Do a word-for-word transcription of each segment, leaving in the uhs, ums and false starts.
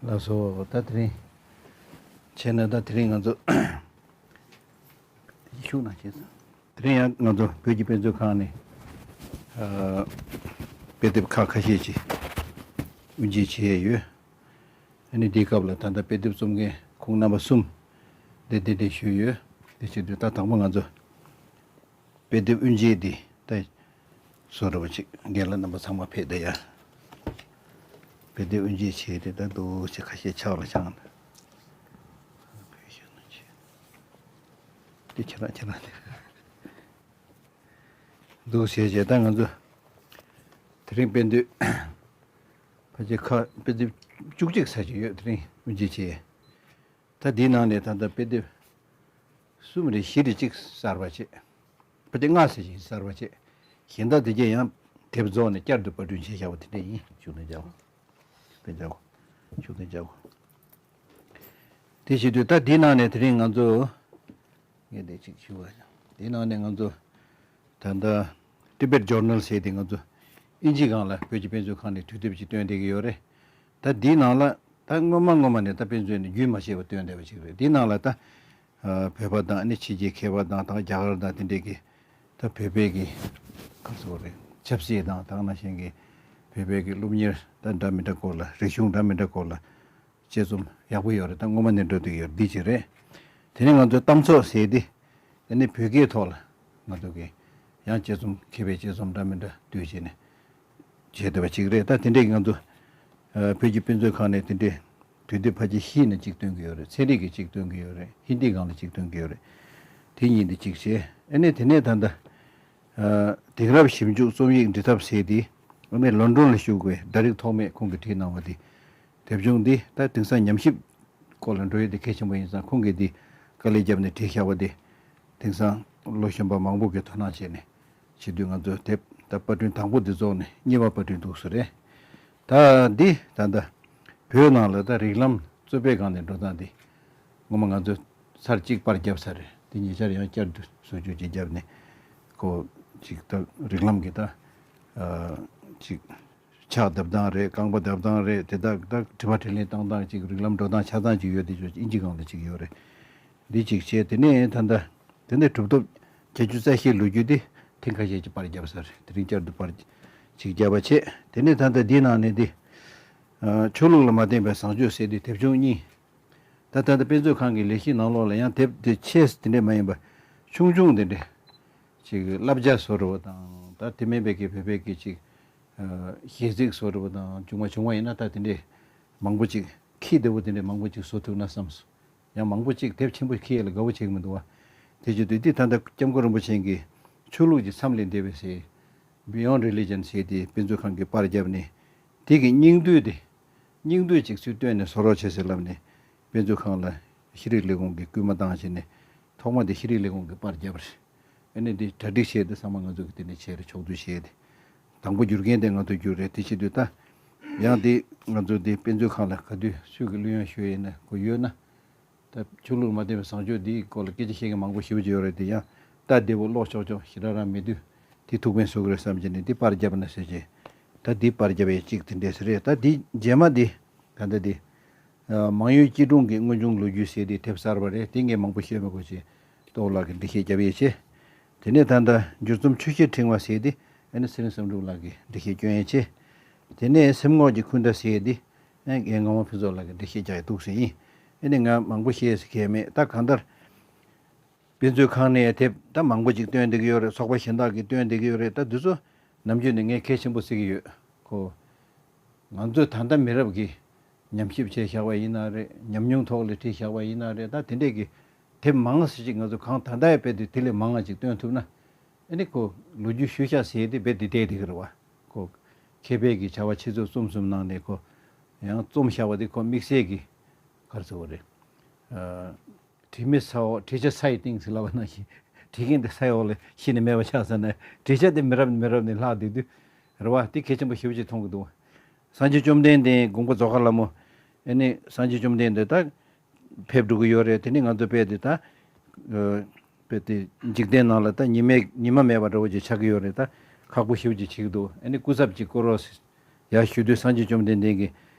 ལགས་སོ། ད་དེ་རིང་བྱས་ན་ད་དེ་རིང་ང་ཚོ་ཤུགས་ན་བྱས་སོང་། དེ་རིང་ཡང་ང་ཚོ་བོད་ཀྱི་དཔེ་མཛོད་ཁང་ནས་ཨ་དཔེ་དེབ་ཁག་ཁ་ཤས་ཅིག་དབུ་འབྱེད་བྱས་ཡོད། ཨ་ནི་འདིའི་སྐབས་ལ་ད་ལྟ་དཔེ་དེབ་རྩོམ་མཁན་ཁོང་རྣམ་པ་གསུམ་དེ་གདན་འདྲེན་ཞུས་ཡོད། དེ་བྱེད་དུས་ད་དང་པོ་ང་ཚོ་དཔེ་དེབ་དབུ་འབྱེད་འདི་ད་བཟོ་འདྲ་བ་ཅིག་རྒན་ལགས་རྣམ་པ་ཚང་མ་ཕེབས་བསྡད་ཡ། དཔེ་དེབ་དབུ་འབྱེད་བྱས་ཏེ་ད་འདུག་ཅེས་ཁ་ཤས་ཕྱག་ལ་བཞག་ན། དེ་ཁྱེད་རང་ཁྱེད་རང་དེ་འདུག་བྱས་བྱས་ད་ང་ཚོ་དེ་རིང་དཔེ་དེབ་ཕལ་ཆེར་ཁ་དཔེ་དེབ་བཅུ་གཅིག་ཙམ་ཅིག་ཡོད། དེ་རིང་དབུ་འབྱེད་བྱས། ད་འདིའི་ནང་ནས་ད་ལྟ་དཔེ་དེབ་གསུམ་རེ་བཞི་རེ་གཅིག་གསར་པ་བྱས། ཕལ་ཆེར་ལྔ་ཙམ་ཞིག་གསར་པ་བྱས། གཞན་དག་དེ་གས་ཡང་དེབ་རྫོགས་ནས་བསྐྱར་དུ་པར་སྐྲུན་བྱས་བཞག་པ་དེ་འདྲ་ཡིན། ཤུགས་ལྡན་རྒྱག་གོ། དཔེ་རྒྱག་གོ། ཤུགས་ལྡན་རྒྱག་གོ། དེ་བྱེད་དུས་ད་འདིའི་ནང་ནས་དེ་རིང་ང་ཚོ་ངས་འདི་གཅིག་ཞུ་བ། འདིའི་ནང་ནས་ང་ཚོ་ད་ལྟ་Tibet Journal ཟེར་དེ་ང་ཚོ་དབྱིན་ཇི་སྒང་ལ་བོད་ཀྱི་དཔེ་མཛོད་ཁང་ནས་དུས་དེབ་ཅིག་བཏོན་བསྡད་ཀྱི་ཡོད་རེད། ད་འདིའི་ནང་ལ་ད་སྔོན་མ་སྔོན་མ་ནས་ད་དཔེ་མཛོད་ནས་རྒྱུན་མ་ཆད་པར་བཏོན་བསྡད་པ་ཅིག་རེད། འདིའི་ནང་ལ་ད་ཨ་བོད་པ་དང་ཨ་ནི་ཕྱི་རྒྱལ་མཁས་པ་དང་ད་རྒྱ་གར་དང་དེ་འདྲས་ཀྱི་ད་བོད་པའི་གི་ག་ཚོད་རེད། ཆབ་སྲིད་དང་ད་ག་ནང་བཞིན་གྱི་བོད་པའི་གི་སློབ་གཉེར་ད་འདྲ་མི་འདྲ་སྐོར་ལ་རིག་གཞུང་འདྲ་མི་འདྲ་སྐོར་ལ་དཔྱད་རྩོམ་ཡག་པོ་ཡོད་རེད། ད་སྔོན་མ་ནས་འགྲོ་བསྡད་ཡོད་རེད། འདི་གཅིག་རེད། དེ་ནས་ང་ཚོའི་གཏམ་ཚོགས་ཟེར་ཏེ་ཨ་ནི་བོད་སྐད་ཐོག་ལ་ང་ཚོ་གི་ཡང་དཔྱད་རྩོམ་མཁས་པའི་དཔྱད་རྩོམ་འདྲ་མི་འདྲ་བསྡུས་བྱས་ནས་བྱས་བསྡད་པ་གཅིག་རེད། ད་དེ་འདྲས་ང་ཚོ་ཨ་བོད་ཀྱི་དཔེ་མཛོད་ཁང་ནས་དེ་འདྲས་དུས་དེབ་ཕལ་ཆེར་བཞི་ནས་གཅིག་བཏོན་གྱི་ཡོད་རེད། ཚན་རིག་གི་གཅིག་བཏོན་གྱི་ཡོད་རེད། ཧིན་དི་སྒང་ལ་གཅིག་བཏོན་གྱི་ཡོད་རེད། དེ་གཉིས་འདི་གཅིག་བྱས། ཨ་ནི་དེ་ནས་ད་ལྟ་ཨ་དེང་རབས་ཞིབ་འཇུག་རྩོམ་ཡིག་འབྲི་ཐབས་ཟེར་ཏེ་ཨ་ནི་ལོན་ཌོན་ལ་བཞུགས་པའི་ཌ་རིག་ཐོགས་མེད་ཁོང་གིས་བྲིས་གནང་བ་འདི། དེབ་ཆུང་འདི་ད་དེང་སང་ཉམས་ཞིབ་སྐོར་ལ་འགྲོ་ཡས་དེ་གལ་ཆེན་པོ་ཡིན་ཙང་ཁོང་གིས་འདི་དཀའ་ལས་བརྒྱབ་ནས་བྲིས་བཞག་པ་དེ་དེང་སང་ལོ་གཞོན་པ་མང་པོ་གིས་དོ་སྣང་བྱས་ནས་བྱེད་དུས་ང་ཚོ་དེབ་ད་པར་སྐྲུན་དང་པོ་འདི་རྫོགས་ནས་གཉིས་པ་པར་སྐྲུན་འདུག་སེ་རེད། ད་འདི་ད་ལྟ་བོད་ནང་ལ་ད་རིགས་ལམ་རྩོད་པའི་སྒང་ནས་འགྲོ་སྟངས་འདི་ངོ་མ་ང་ཚོས་ཚར་གཅིག་པར་བརྒྱབ་ཚར་རེད། འདི་ཉེ་ཆར་ཡང་བསྐྱར་དུ་བཟོ་བཅོས་ཅིག་བརྒྱབ་ནས་ཁོ་ཅིག་ད་རིགས་ལམ་གྱི་ད་ཨ་ཅིག་ཕྱག་བརྡབ་སྟངས་རེད། རྐང་པ་བརྡབ་སྟངས་རེད། དེ་དག་དག་དྲི་བ་དྲིས་ལན་བཏང་སྟངས་ཅིག་རིགས་ལམ་འགྲོ་སྟངས་ཆ་ཚང་ཅིག་ཡོད། དེ་ཚོ་དབྱིན་ཇི་སྒང་ལ་ཅིག་ཡོད་རེད། འདི་ཅིག་བྱས། དེ་ནས་ད་ལྟ་དེ་ནས་གྲུབ་ཐོབ་བརྒྱད་ཅུ་རྩ་བཞིའི་ལོ་རྒྱུས་དེ་ཐེངས་ཁ་ཤས་ཅིག་པར་བརྒྱབ་ཚར། དེ་རིང་བསྐྱར་དུ་པར་ཅིག་བརྒྱབ་པ་བྱས། དེ་ནས་ད་ལྟ་འདིའི་ནང་ནས་འདི་ཨ་ཆོས་ལུགས་ལ་མ་བརྟེན་པའི་བཟང་སྤྱོད་ཟེར་དེ་དེབ་ཆུང་གཉིས། ད་ལྟ་ད་དཔེ་མཛོད་ཁང་གི་ལས་གཞི་ནང་ལོགས་ལ་ཡང་དེབ་དེ་ཆེས་དེ་འདྲས་མ་ཡིན་པ་ཆུང་ཆུང་དེ་འདྲས་ཅིག་བསླབ་བྱ་བཟོ་འདྲ་བ་དང་། ད་དེ་མིན་པའི་གི་བོད་པའི་གི་ཅིག་ཨ་གཞས་ཚིག་བཟོ་འདྲ་བ་དང་། བྱུང་བ་བྱུང་བ་ཡིན་ན་ད་དེ་འདྲས་མང་པོ་ཅིག་ཁྱི་བདེ་བོ་དེ་འདྲས་མང་པོ་ཅིག་བཟོ་ཐུབ་ན་བསམས། ཡང་མང་པོ་ཅིག་དེབ་ཆེན་པོ་ཁྱི་ཡས་ལ་དགའ་བོ་བྱེད་ཀྱི་མི་འདུག་བ། དེ་བྱེད་དུས་འདི་ད་ལྟ་སྐྱབས་མགོན་རིན་པོ་ཆེ་གིས་ཆོས་ལུགས་ཀྱི་མཚམས་ལས་འདས་པའི་ཟེར། Beyond Religion ཟེར་དེ་དཔེ་མཛོད་ཁང་གིས་པར་བརྒྱབ་ནས་དེ་གི་སྙིང་བསྡུས་དེ་སྙིང་བསྡུས་ཅིག་ཚུར་བཏོན་ནས་བཟོ་རོགས་བྱེད་ཟེར་ལབ་ནས་དཔེ་མཛོད་ཁང་ལ་ཤེས་རིག་ལས་ཁུངས་ཀྱིས་སྐུལ་མ་བཏང་བྱས་ནས་ཐོག་མ་དེ་ཤེས་རིག་ལས་ཁུངས་ཀྱིས་པར་བརྒྱབ་པ་རེད། ཨ་ནི་འདི་གྲ་སྒྲིག་བྱས་ཏེ་ཚང་མ་ང་ཚོ་གི་དེ་ནས་བྱས་རེད། ཕྱོགས་བསྡུས་བྱས་ཏེ། དང་པོ་བསྒྱུར་མཁན་དེ་ང་ཚོ་བསྒྱུར་རེད། དེ་བྱེད་དུས་ད་ཡང་དེ་ང་ཚོ་དེ་དཔེ་མཛོད་ཁང་ལ་ག་དུས་སུས་ཀྱི་གླུ་དབྱངས་ཞུ་ཡས་ཡིན་ན་ཁོ་ཡོད་ན། ད་ཆོས་ལུགས་མ་བརྟེན་པའི་བཟང་སྤྱོད་འདིའི་སྐོར་ལ་སྐད་ཆ་བཤད་མཁན་མང་པོ་ཞེ་པོ་ཅིག་ཡོད་རེད། དེ་ཡང་ད་བདེ་པོ་ཀློག་ཆོག་ཆོག་ཞེ་དྲག་རང་མེད་དུས་དེ་ཐུགས་ཕན་གསོས་ཀྱི་རེད་བསམ་བྱས་ནས་འདི་པར་བརྒྱབ་ན་ཟེར་བྱས། ད་འདི་པར་བརྒྱབ་ཡས་གཅིག་དེ་འདྲས་རེད། ད་འདི་རྗེས་མ་འདི་ད་ལྟ་འདི། ཨ་མང་ཡུལ་སྐྱིད་གྲོང་གི་དངོས་བྱུང་ལོ་རྒྱུས་ཟེར་དེ་དེབ་གསར་པ་རེད། དེ་ངས་མང་པོ་བཤད་མི་དགོས་ཅེས་ཏོག་ལགས་ཀྱིས་འགྲེལ་བཤད་བརྒྱབ་ཡས་ཆེ། དེ་ནས་ད་ལྟ་འབྱོར་རྩོམ་ཆུ་ཤེལ་ཕྲེང་བ་ཟེར་དེ་ཨ་ནི་ཚེ་རིང་བསམ་གྲུབ་ལགས་ཀྱིས་འགྲེལ་བཤད་སྐྱོན་ཡས་ཆེ། དེ་ནས་སེམས་ངོགས་ཀྱི་འཁུན་སྒྲ་ཟེར་དེ་ཨ་རྒན་ངག་དབང་ཕུན་ཚོགས་ལགས་ཀྱིས་འགྲེལ་བཤད་རྒྱག་ཡས་འདུག་ཟེར་ཡིན། ཨ་ནི་ང་མང་པོ་བཤད་ཟེར་མཁན་མེད། ད་གང་ལྟར། དཔེ་མཛོད་ཁང་ནས་དེབ་ད་མང་པོ་ཅིག་བཏོན་བསྡད་ཀྱི་ཡོད་རེད། ཚོགས་པ་གཞན་དག་གིས་བཏོན་བསྡད་ཀྱི་ཡོད་རེད། ད་འདི་ཚོ་ནམ་རྒྱུན་ནས་ངས་གལ་ཆེན་པོ་བརྩི་གི་ཡོད། ཁོ། ང་ཚོས་ད་ལྟ་མི་རབས་ཀྱིས་ཉམས་ཞིབ་བྱས་བཞག་པ་ཡིན་ན་རེད། ཉམས་མྱོང་ཐོག་ལ་བྲིས་བཞག་པ་ཡིན་ན་རེད། ད་དེ་འདྲས་ཀྱི་དེབ་མང་ཙམ་ཅིག་ང་ཚོ་གང་ད་ལྟ་ཡང་རྦད་དེ་དེ་ལས་མང་བ་ཅིག་བཏོན་ཐུབ་ན། ཨ་ནི་ཁོ་ལོ་རྒྱུས་ཞུ་བཞག་ཟེར་དེ་རྦད་དེ་བསྡད་བསྡད་ཀྱི་རེད་བ། ཁོ། མཁས་པའི་གི་བྱ་བ་ཆེད་འཛུགས་རྩོམ་གསུམ་ནང་ནས་ཁོ། ཡང་རྩོམ་བཞག་པ་དེ་ཁོ་དམིགས་བསལ་གྱི། ག་རེ་ཟེར་བ་རེད། ཨ། བྲིས་མི་ས་འོག་བྲིས་ཆ་ས་ཡི་སྟེང་ཟེར་ལབ་པ་ནང་བཞིན། བྲིས་མཁན་དེ་ས་ཡི་འོག་ལ་ཤི་ནས་མེད་པ་ཆགས་ཟེར་ནས། བྲིས་ཆ་དེ་མི་རབས་ནས་མི་རབས་ནས་ལྷག་བསྡད་དུས། རེད་བ། དེ་གལ་ཆེན་པོ་ཞེ་པོ་ཅིག་མཐོང་གི་འདུག། སངས་རྒྱས་བཅོམ་ལྡན་འདས་དགོངས་པ་རྫོགས་ཁ་ལ་མོ། ཨ་ནི་སངས་རྒྱས་བཅོམ་ལྡན་འདས་ད་ཕེབས་འགྲོ་གི་ཡོད་རེད། དེ་ནི་ང་ཚོ་དཔེ་དེ་ད་དཔེ་དེ་འཇིག་རྟེན་ནང་ལ་ད་ཉི་མའི་ཉི་མ་མེད་པ་འདྲ་བོ་ཅིག་ཆགས་ཀྱི་ཡོད་རེད། ད་ཁག་པོ་ཞེ་པོ་ཅིག་བྱེད་ཀྱི་འདུག། ཨ་ནི་སྐུ་ཚབ་ཅིག་བསྐོ་རོགས་ཟེར། ཡར་ཞུ་དུས་སངས་རྒྱས་བཅོམ་ལྡན་འདས་ཀྱིས་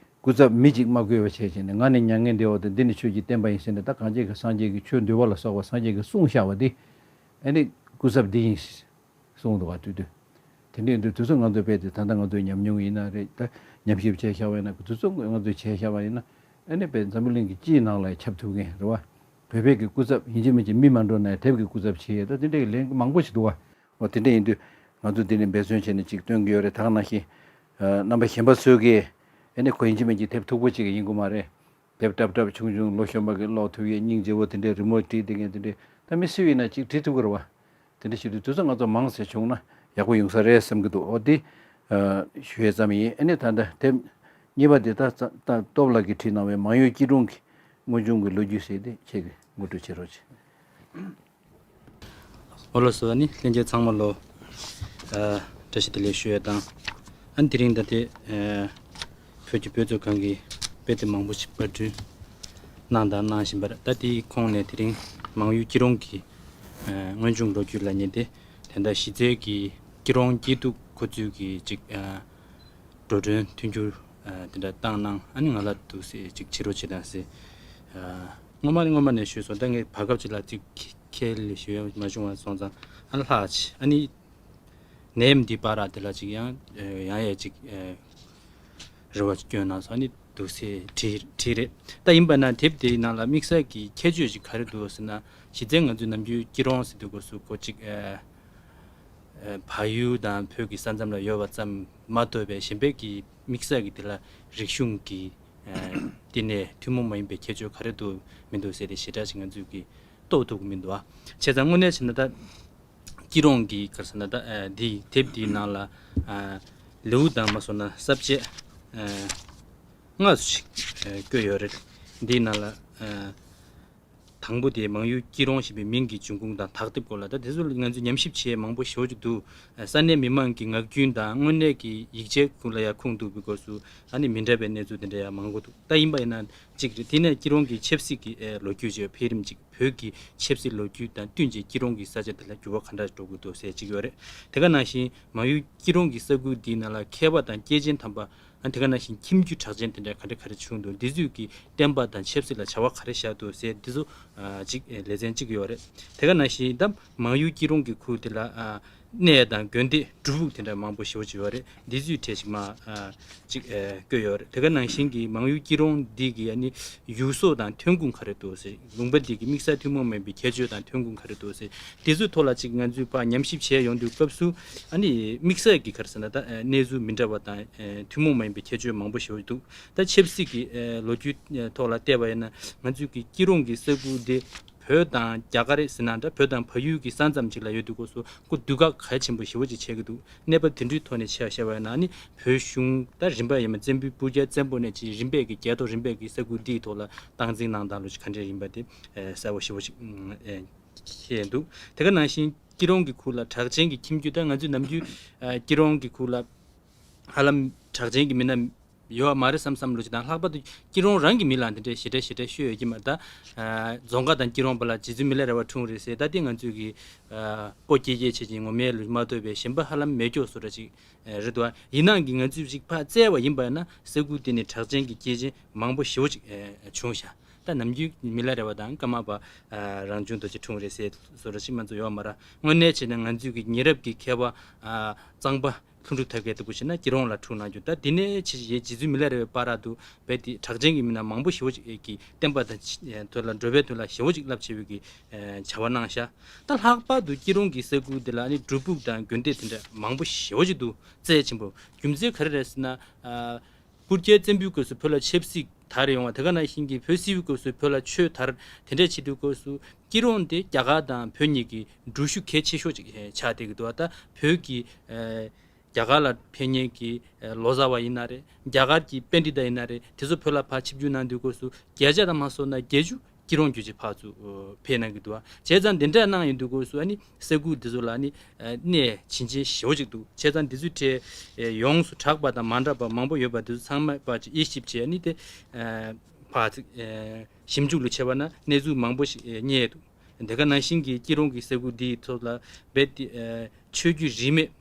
སྐུ་ཚབ་མི་གཅིག་མ་བསྐོས་པ་བྱས་བྱས་ནས། ང་ནི་མྱ་ངན་འདས་པ་དང་། འདི་ནི་ཆོས་ཀྱི་བསྟན་པ་ཡིན་ཟེར་ནས། ད་གང་ཅི་གི་སངས་རྒྱས་ཀྱི་ཆོས་འདུལ་བ་ལ་སོགས་པ་སངས་རྒྱས་ཀྱིས་གསུངས་བཞག་པ་འདི། ཨ་ནི་སྐུ་ཚབ་འདི་ཡིན་གསུངས་འདུག་ག་དུས་དུས། དེ་འདྲ་ཡིན་དུས་དུས་ཚོད་ང་ཚོ་དཔེ་དེ། ད་ལྟ་ང་ཚོའི་ཉམས་མྱོང་ཡིན་ན་རེད། ད་ཉམས་ཞིབ་བྱས་བཞག་པ་ཡིན་ན། དུས་ཚོད་ང་ཚོས་བྱས་བཞག་པ་ཡིན་ན། ཨ་ནི་དཔེ་འཛམ་བུ་གླིང་གི་སྤྱིའི་ནང་ལ་ཁྱབ་ཐུབ་མཁན་རེད་བ། བོད་པའི་གི་སྐུ་ཚབ་ཡིན་གཅིག་མིན་གཅིག་མི་མ་འགྲོ་ན་ཡང་དེབ་ཀྱི་སྐུ་ཚབ་བྱེད་ཡས། ད་དེ་འདྲ་གི་ལན་མང་པོ་ཞིག་འདུག་བ། འོ་དེ་འདྲ་ཡིན་དུས་ང་ཚོ་འདི་ནས་འབད་བརྩོན་བྱས་ནས་ཅིག་སྟོན་གྱི་ཡོད་རེད། ད་ག་ནང་བཞིན་ཨ་རྣམ་པ་གཞན་པ་ཚོས་ཀྱིས་ཨ་ནི་ཁོ་ཡིན་གཅིག་མིན་གཅིག་དེབ་མཐུག་པོ་ཅིག་ཡིན་དགོས་མ་རེད། དེབ་སྲབ་སྲབ་ཆུང་ཆུང་ལོ་གཞོན་པ་གིས་ཀློག་ཐུབ་ཡས། སྙིང་རྗེ་བོ་དེ་འདྲའི་རི་མོ་བྲིས་བསྡད་མཁན་དེ་འདྲའི། ད་མི་སུ་ཡིན་ན་ཅིག་བྲིས་ཐུབ་ཀྱི་རེད་བ། དེ་འདྲ་བྱེད་དུས་དུས་ཚོད་ང་ཚོ་མང་ཙམ་བྱུང་ན་ཡག་པོ་ཡོང་ས་རེད་བསམ་གྱི་འདུག་འོ་དེ་ཨ་ཞུ་ཡས་ཙམ་ཡིན། ཨ་ནི་ད་ལྟ་དེབ་གཉིས་པ་དེ་ད་ད་སྟོབས་ལགས་ཀྱིས་བྲིས་གནང་བའི་མང་ཡུལ་སྐྱིད་གྲོང་གི་སྔོན་བྱུང་གི་ལོ་རྒྱུས་ཟེར་དེ་ཁྱེད་ཀྱིས་ངོ་སྤྲོད་བྱེད་རོགས་གྱིས། འོ་ལགས་སོ། ཨ་ནི་ལྷན་རྒྱས་ཚང་མ་ལོ་ཨ་བཀྲ་ཤིས་བདེ་ལེགས་ཞུ་ཡས་དང་། ཨ་ནི་དེ་རིང་ད་ལྟའི་ཨ་བོད་ཀྱི་དཔེ་མཛོད་ཁང་གིས་དཔེ་དེབ་མང་པོ་ཞིག་པར་སྐྲུན་གནང་དང་གནང་བཞིན་པ་རེད། ད་དེའི་ཁོངས་ནས་དེ་རིང་མང་ཡུལ་སྐྱིད་གྲོང་གི་ཨ་སྔོན་བྱུང་ལོ་རྒྱུས་ལབ་མཁན་དེ། དེ་འདྲ་གཞི་རྩའི་གི་སྐྱིད་གྲོང་སྐྱིད་སྡུག་ཁོ་ཚོའི་གི་ཅིག་ཨ་འགྲོ་གྲོན་མཐུན་འགྱུར་ཨ་དེ་འདྲ་བཏང་གནང་། ཨ་ནི་ང་ལ་འདུག་སེ་ཅིག་བྱེད་རོགས་བྱེད་དང་ཟེར། ཨ་སྔོན་མ་ནས་སྔོན་མ་ནས་ཞུས་སོང་། ད་ངས་བར་སྐབས་ཅིག་ལ་ཅིག་ཁས་ལེན་ཞུ་ཡ་མ་བྱུང་བ་སོང་ཙང་། ཨ་ནི་ལྷག་ཅིག་ཨ་ནི་ནད་ཡམས་འདི་བར་དེ་ལ་ཅིག་ཡང་ཡང་ཡང་ཅིག་རེ་བ་ཅིག་བསྐྱོན་གནང་སོང་། ཨ་ནི་འདུག་སེ་བྲིས་བྲིས་རེད། ད་ཡིན་པ་ན་དེབ་དེའི་ནང་ལ་དམིགས་བསལ་གྱི་ཁྱད་ཆོས་ཅིག་ག་རེ་འདུག་ཟེར་ན། གཞི་རྩའི་ང་ཚོའི་ནམ་རྒྱུན་སྐྱིད་གྲོང་ཟེར་དུས་སྐབས་སུ་ཁོ་ཅིག་ཨ་ཨ་བལ་ཡུལ་དང་བོད་ཀྱི་ས་མཚམས་ལ་ཡོད་པ་ཙམ་མ་གཏོགས་པའི་གཞན་པའི་གི་དམིགས་བསལ་གྱི་དེ་ལ་རིག་གཞུང་གི་ཨ་བསྟི་གནས་ཐུན་མོང་མ་ཡིན་པའི་ཁྱད་ཆོས་ག་རེ་འདུག་མི་འདུག་ཟེར་ཏེ་ཞེ་དྲག་ཅིག་ང་ཚོས་ཀྱི་རྟོགས་ཐུབ་ཀྱི་མི་འདུག་ཨ། བྱས་ཙང་དངོས་གནས་བྱས་ན་ད་སྐྱིད་གྲོང་གི་ག་རེ་ཟེར་ན། ད་ཨ་འདི་དེབ་འདིའི་ནང་ལ་ཨ་ལེའུ་དང་མ་སོང་ན་ས་བཅད་ཨ་ལྔ་ཙམ་ཞིག་ཨ་བཀོད་ཡོད་རེད། འདིའི་ནང་ལ་ཨ་དང་པོ་དེ་མང་ཡུལ་སྐྱིད་གྲོང་ཞེས་པའི་མིང་གི་འབྱུང་ཁུངས་དང་དག་དེབ་སྐོར་ལ། ད་དེ་ཚོ་ལ་ང་ཚོས་ཉམས་ཞིབ་བྱེད་མང་པོ་ཞེ་པོ་ཅིག་འདུག་ས་གནས་མི་མང་གི་ངག་རྒྱུན་དང་དངོས་གནས་ཀྱི་ཡིག་ཆའི་ཁུངས་ལ་ཡང་ཁུངས་གཏུགས་པའི་སྐབས་སུ་ཨ་ནི་མི་འདྲ་བའི་གནས་ཚུལ་དེ་འདྲ་ཡང་མང་པོ་འདུག་ད་ཡིན་པ་ཡིན་ན་གཅིག་རེད། དེ་ནས་སྐྱིད་གྲོང་གི་ཆབ་སྲིད་ཀྱི་ཨེ་ལོ་རྒྱུས་བྱས་འཕེལ་རིམ་གཅིག་བོད་ཀྱི་ཆབ་སྲིད་ལོ་རྒྱུས་དང་བསྟུན་བྱས་སྐྱིད་གྲོང་གི་ས་ཆ་དེ་ལ་འགྱུར་བ་ག་འདྲ་འགྲོ་གི་འདུག་ཟེར་གཅིག་ཡོད་རེད། དེ་ག་ནང་བཞིན་མང་ཡུལ་སྐྱིད་གྲོང་གི་ས་ཁུལ་འདིའི་ནང་ལ་མཁས་པ་དང་སྐྱེས་ཆེན་དམ་པ། ཨ་དེ་ག་ནང་བཞིན་ཁྱིམ་རྒྱུད་གྲགས་ཅན་དེ་འདྲ་ག་འདྲ་ག་རེ་བྱུང་འདུག་འདི་ཚོས་ཀྱི་བསྟན་པ་དང་ཆབ་སྲིད་ལ་བྱ་བ་ག་རེ་བཞག་འདུག་ཟེར། འདི་ཚོ་ཨ་གཅིག་ཨེ་ལེ་ཚན་གཅིག་ཡོད་རེད། དེ་ག་ནང་བཞིན་ད་མང་ཡུལ་སྐྱིད་གྲོང་གི་ཁུལ་དེ་ལ་ཨ་གནས་དང་དགོན་སྡེ་སྒྲུབ་ཕུག་དེ་འདྲ་མང་པོ་ཞེ་པོ་ཅིག་ཡོད་རེད། འདི་ཚོའི་གྲས་ཤིག་མ་ཨ་གཅིག་ཨེ་བཀོད་ཡོད་རེད། དེ་ག་ནང་བཞིན་གྱི་མང་ཡུལ་སྐྱིད་གྲོང་འདི་གི་ཨ་ནི་ཡུལ་སྲོལ་དང་ཐོན་ཁུངས་ག་རེ་འདུག་ཟེར། ལུང་པ་འདི་གི་དམིགས་བསལ་ཐུན་མོང་མ་ཡིན་པའི་ཁྱད་ཆོས་དང་ཐོན་ཁུངས་ག་རེ་འདུག་ཟེར། དེ་ཚོའི་ཐོག་ལ་ཅིག་ང་ཚོས་ཕར་ཉམས་ཞིབ་བྱས་ཡོང་དུས་སྐབས་སུ་ཨ་ནི་དམིགས་བསལ་གྱི་ག་རེ་ཟེར་ན། ད་ཨ་གནས་ཚུལ་མི་འདྲ་བ་དང་ཨ་ཐུན་མོང་མ་ཡིན་པའི་ཁྱད་ཆོས་མང་པོ་ཞེ་པོ་འདུག་ད་ཆབ་སྲིད་ཀྱི་ཨ་ལོ་རྒྱུས་ཨ་ཐོག་ལ་བལྟས་པ་ཡིན་ན། ང་ཚོའི་གི་སྐྱིད་གྲོང་གི་ས་ཁུལ་འདི་བོད་དང་རྒྱ་གར་ཟེར་ན་འདྲ། བོད་དང་བལ་ཡུལ་གྱི་ས་མཚམས་ཅིག་ལ་ཡོད་དུས་སྐབས་སུ་ཁོ་དུས་བཀག་གལ་ཆེན་པོ་ཞེ་པོ་ཅིག་ཆགས་ཀྱི་འདུག་གནས་བབ་དེ་འདྲའི་ཐོག་ནས་ཆ་བཞག་པ་ཡིན་ན། ཨ་ནི་བོད་གཞུང་ད་རིམ་པ་ཡིན་པ་བཙན་པོའི་སྤུ་རྒྱལ་བཙན་པོ་ནས་ཅིག་རིམ་པས་ཀྱི་རྒྱལ་ཐོག་རིམ་པས་ཀྱི་ས་ཁུལ་འདིའི་ཐོག་ལ་སྟངས་འཛིན་གནང་སྟངས་ལོ་ཅིག་ག་འདྲས་ཡིན་པ་དེ་ཨ་གསལ་པོ་ཞེ་པོ་ཅིག་ཨ་ཤེས་འདུག་དེ་ག་ནང་བཞིན་སྐྱིད་གྲོང་གི་ཁུལ་ལ་གྲགས་ཅན་གྱི་ཁྱིམ་རྒྱུད། ད་ང་ཚོས་ནམ་རྒྱུན་ཨ་སྐྱིད་གྲོང་གི་ཁུལ་ལ་ཧ་ལམ་གྲགས་ཅན་གྱི་མི་སྣ་ཡོད་མ་རེད་བསམ་བསམ་ལོ་ཅིག་དང་། ལྷག་པར་དུ་སྐྱིད་གྲོང་རང་གི་མི་ལ་འདི་འདྲའི་ཞེ་དྲག་ཞེ་དྲག་ཤོད་ཡོད་ཀྱི་མ་རེད། ད་ཨ་རྫོང་དཀར་དང་སྐྱིད་གྲོང་བར་ལ་རྗེ་བཙུན་མི་ལ་རས་པ་འཁྲུངས་རེད་ཟེར། ད་དེ་ང་ཚོས་ཀྱི་ཨ་སྤོ་སྐྱེས་སྐྱེས་བྱེད་ཀྱི་ངོ་མའི་ལུགས་མ་གཏོགས་པའི་གཞན་པ་ཧ་ལམ་མེད་སྐྱོ་བཟོ་འདྲ་ཅིག་ཨ་རེད་འདུག་ཡིན་ནའང་གི་ང་ཚོས་ཅིག་ཕར་བཙལ་བ་ཡིན་པ་ཡིན་ན། ས་ཁུལ་དེ་ནས་གྲགས་ཅན་གྱི་སྐྱེས་ཆེན་མང་པོ་ཞེ་པོ་ཅིག་ཨ་བྱུང་ཤག་ད་ནམ་རྒྱུན་མི་ལ་རས་པ་དང་ཀརྨ་པ་ཨ་རང་བྱུང་རྡོ་རྗེ་འཁྲུངས་རེད་ཟེར་བཟོ་འདྲ་ཅིག་མ་གཏོགས་ཡོད་མ་རེད། དངོས་གནས་བྱས་ན་ང་ཚོས་ཀྱི་ཉེ་རབས་ཀྱི་མཁས་པ་ཨ་གཙང་པ་ལྷུན་གྲུབ་ཐབས་མཁས་ལྟ་བུ་བྱས་ན་སྐྱིད་གྲོང་ལ་འཁྲུངས་གནང་རྒྱུ། ད་འདི་ནས་ཕྱིན་ཆད་རྗེ་བཙུན་མི་ལ་རས་པའི་བར་དུ་རྦད་དེ་གྲགས་ཅན་གྱི་མི་སྣ་མང་པོ་ཞེ་པོ་ཅིག་གིས་བསྟན་པ་དང་ཆ་དོན་ལ་འགྲོ་བའི་དོན་ལ་ཞེ་པོ་ཅིག་རླབས་ཆེ་བའི་གི་ཨ་བྱ་བ་གནང་ཤག་ད་ལྷག་པར་དུ་སྐྱིད་གྲོང་གི་ས་ཁུལ་འདི་ལ་ནི་སྒྲུབ་ཕུག་དང་དགོན་སྡེ་དེ་འདྲ་མང་པོ་ཞེ་པོ་ཅིག་འདུག་རྩ་ཆེན་པོ། རྒྱུ་མཚན་ག་རེ་རེད་ཟེར་ན། ཨ་སྤུ་རྒྱལ་བཙན་པོའི་སྐབས་སུ་བོད་ལ་ཆབ་སྲིད་དར་ཡོང་བ། དེ་ག་ནང་བཞིན་གྱི་བོད་སིལ་བུའི་སྐབས་སུ་བོད་ལ་ཆོས་དར། དེ་འདྲ་བྱེད་དུས་སྐབས་སུ་སྐྱིད་གྲོང་དེ་རྒྱ་གར་དང་བོད་གཉིས་ཀྱི་འགྲུལ་བཞུད་གལ་ཆེ་ཤོས་ཅིག་ཨེ་ཆགས་བསྡད་ཀྱི་འདུག་ད་བོད་ཀྱི་ཨེ་རྒྱ་གར་ལ་ཕེབས་མཁན་གྱི་ཨེ་ལོ་ཙཱ་བ་ཡིན་ན་རེད། རྒྱ་གར་གྱི་པཎྜི་ཏ་ཡིན་ན་རེད། དེ་ཚོ་བོད་ལ་ཕར་ཆིབས་བསྒྱུར་གནང་དུས་སྐབས་སུ་བརྒྱ་ཆ་དང་མ་སོང་ན་བརྒྱད་ཅུ་སྐྱིད་གྲོང་བརྒྱུད་ཅིག་ཕར་ཚུར་ཨེ་ཕེབས་གནང་གི་འདུག་ཨ། བྱས་ཙང་དེ་འདྲ་གནང་ཡོང་དུས་སྐབས་སུ་ཨ་ནི་ས་ཁུལ་འདི་ཚོ་ལ་ཨ་ནི་ཨེ་གནད་ཕྱིན་ཆད་ཞེ་པོ་ཅིག་འདུག་བྱས་ཙང་འདི་ཚོའི་གྲས་ཨེ་ཡོངས་སུ་གྲགས་པ་དང་མ་གྲགས་པ་མང་པོ་ཡོད་པ་འདི་ཚོ་ཚང་མ་ཕར་ཅིག་དབྱེ་ཞིབ་བྱས། ཨ་ནི་དེ་ཨེ་ཕར་ཚུར་ཨེ་ཞིབ་འཇུག་ལ་བྱས་པ་ན་གནས་ཚུལ་མང་པོ་ཞིག་ཨེ་རྙེད་འདུག་དེ་ག་ནང་བཞིན་གྱི་སྐྱིད་གྲོང་གི་ས་ཁུལ་འདིའི་ཐོག་ལ་རྦད་དེ་ཨེ་ཆོས་བརྒྱུད་རིས་མེད་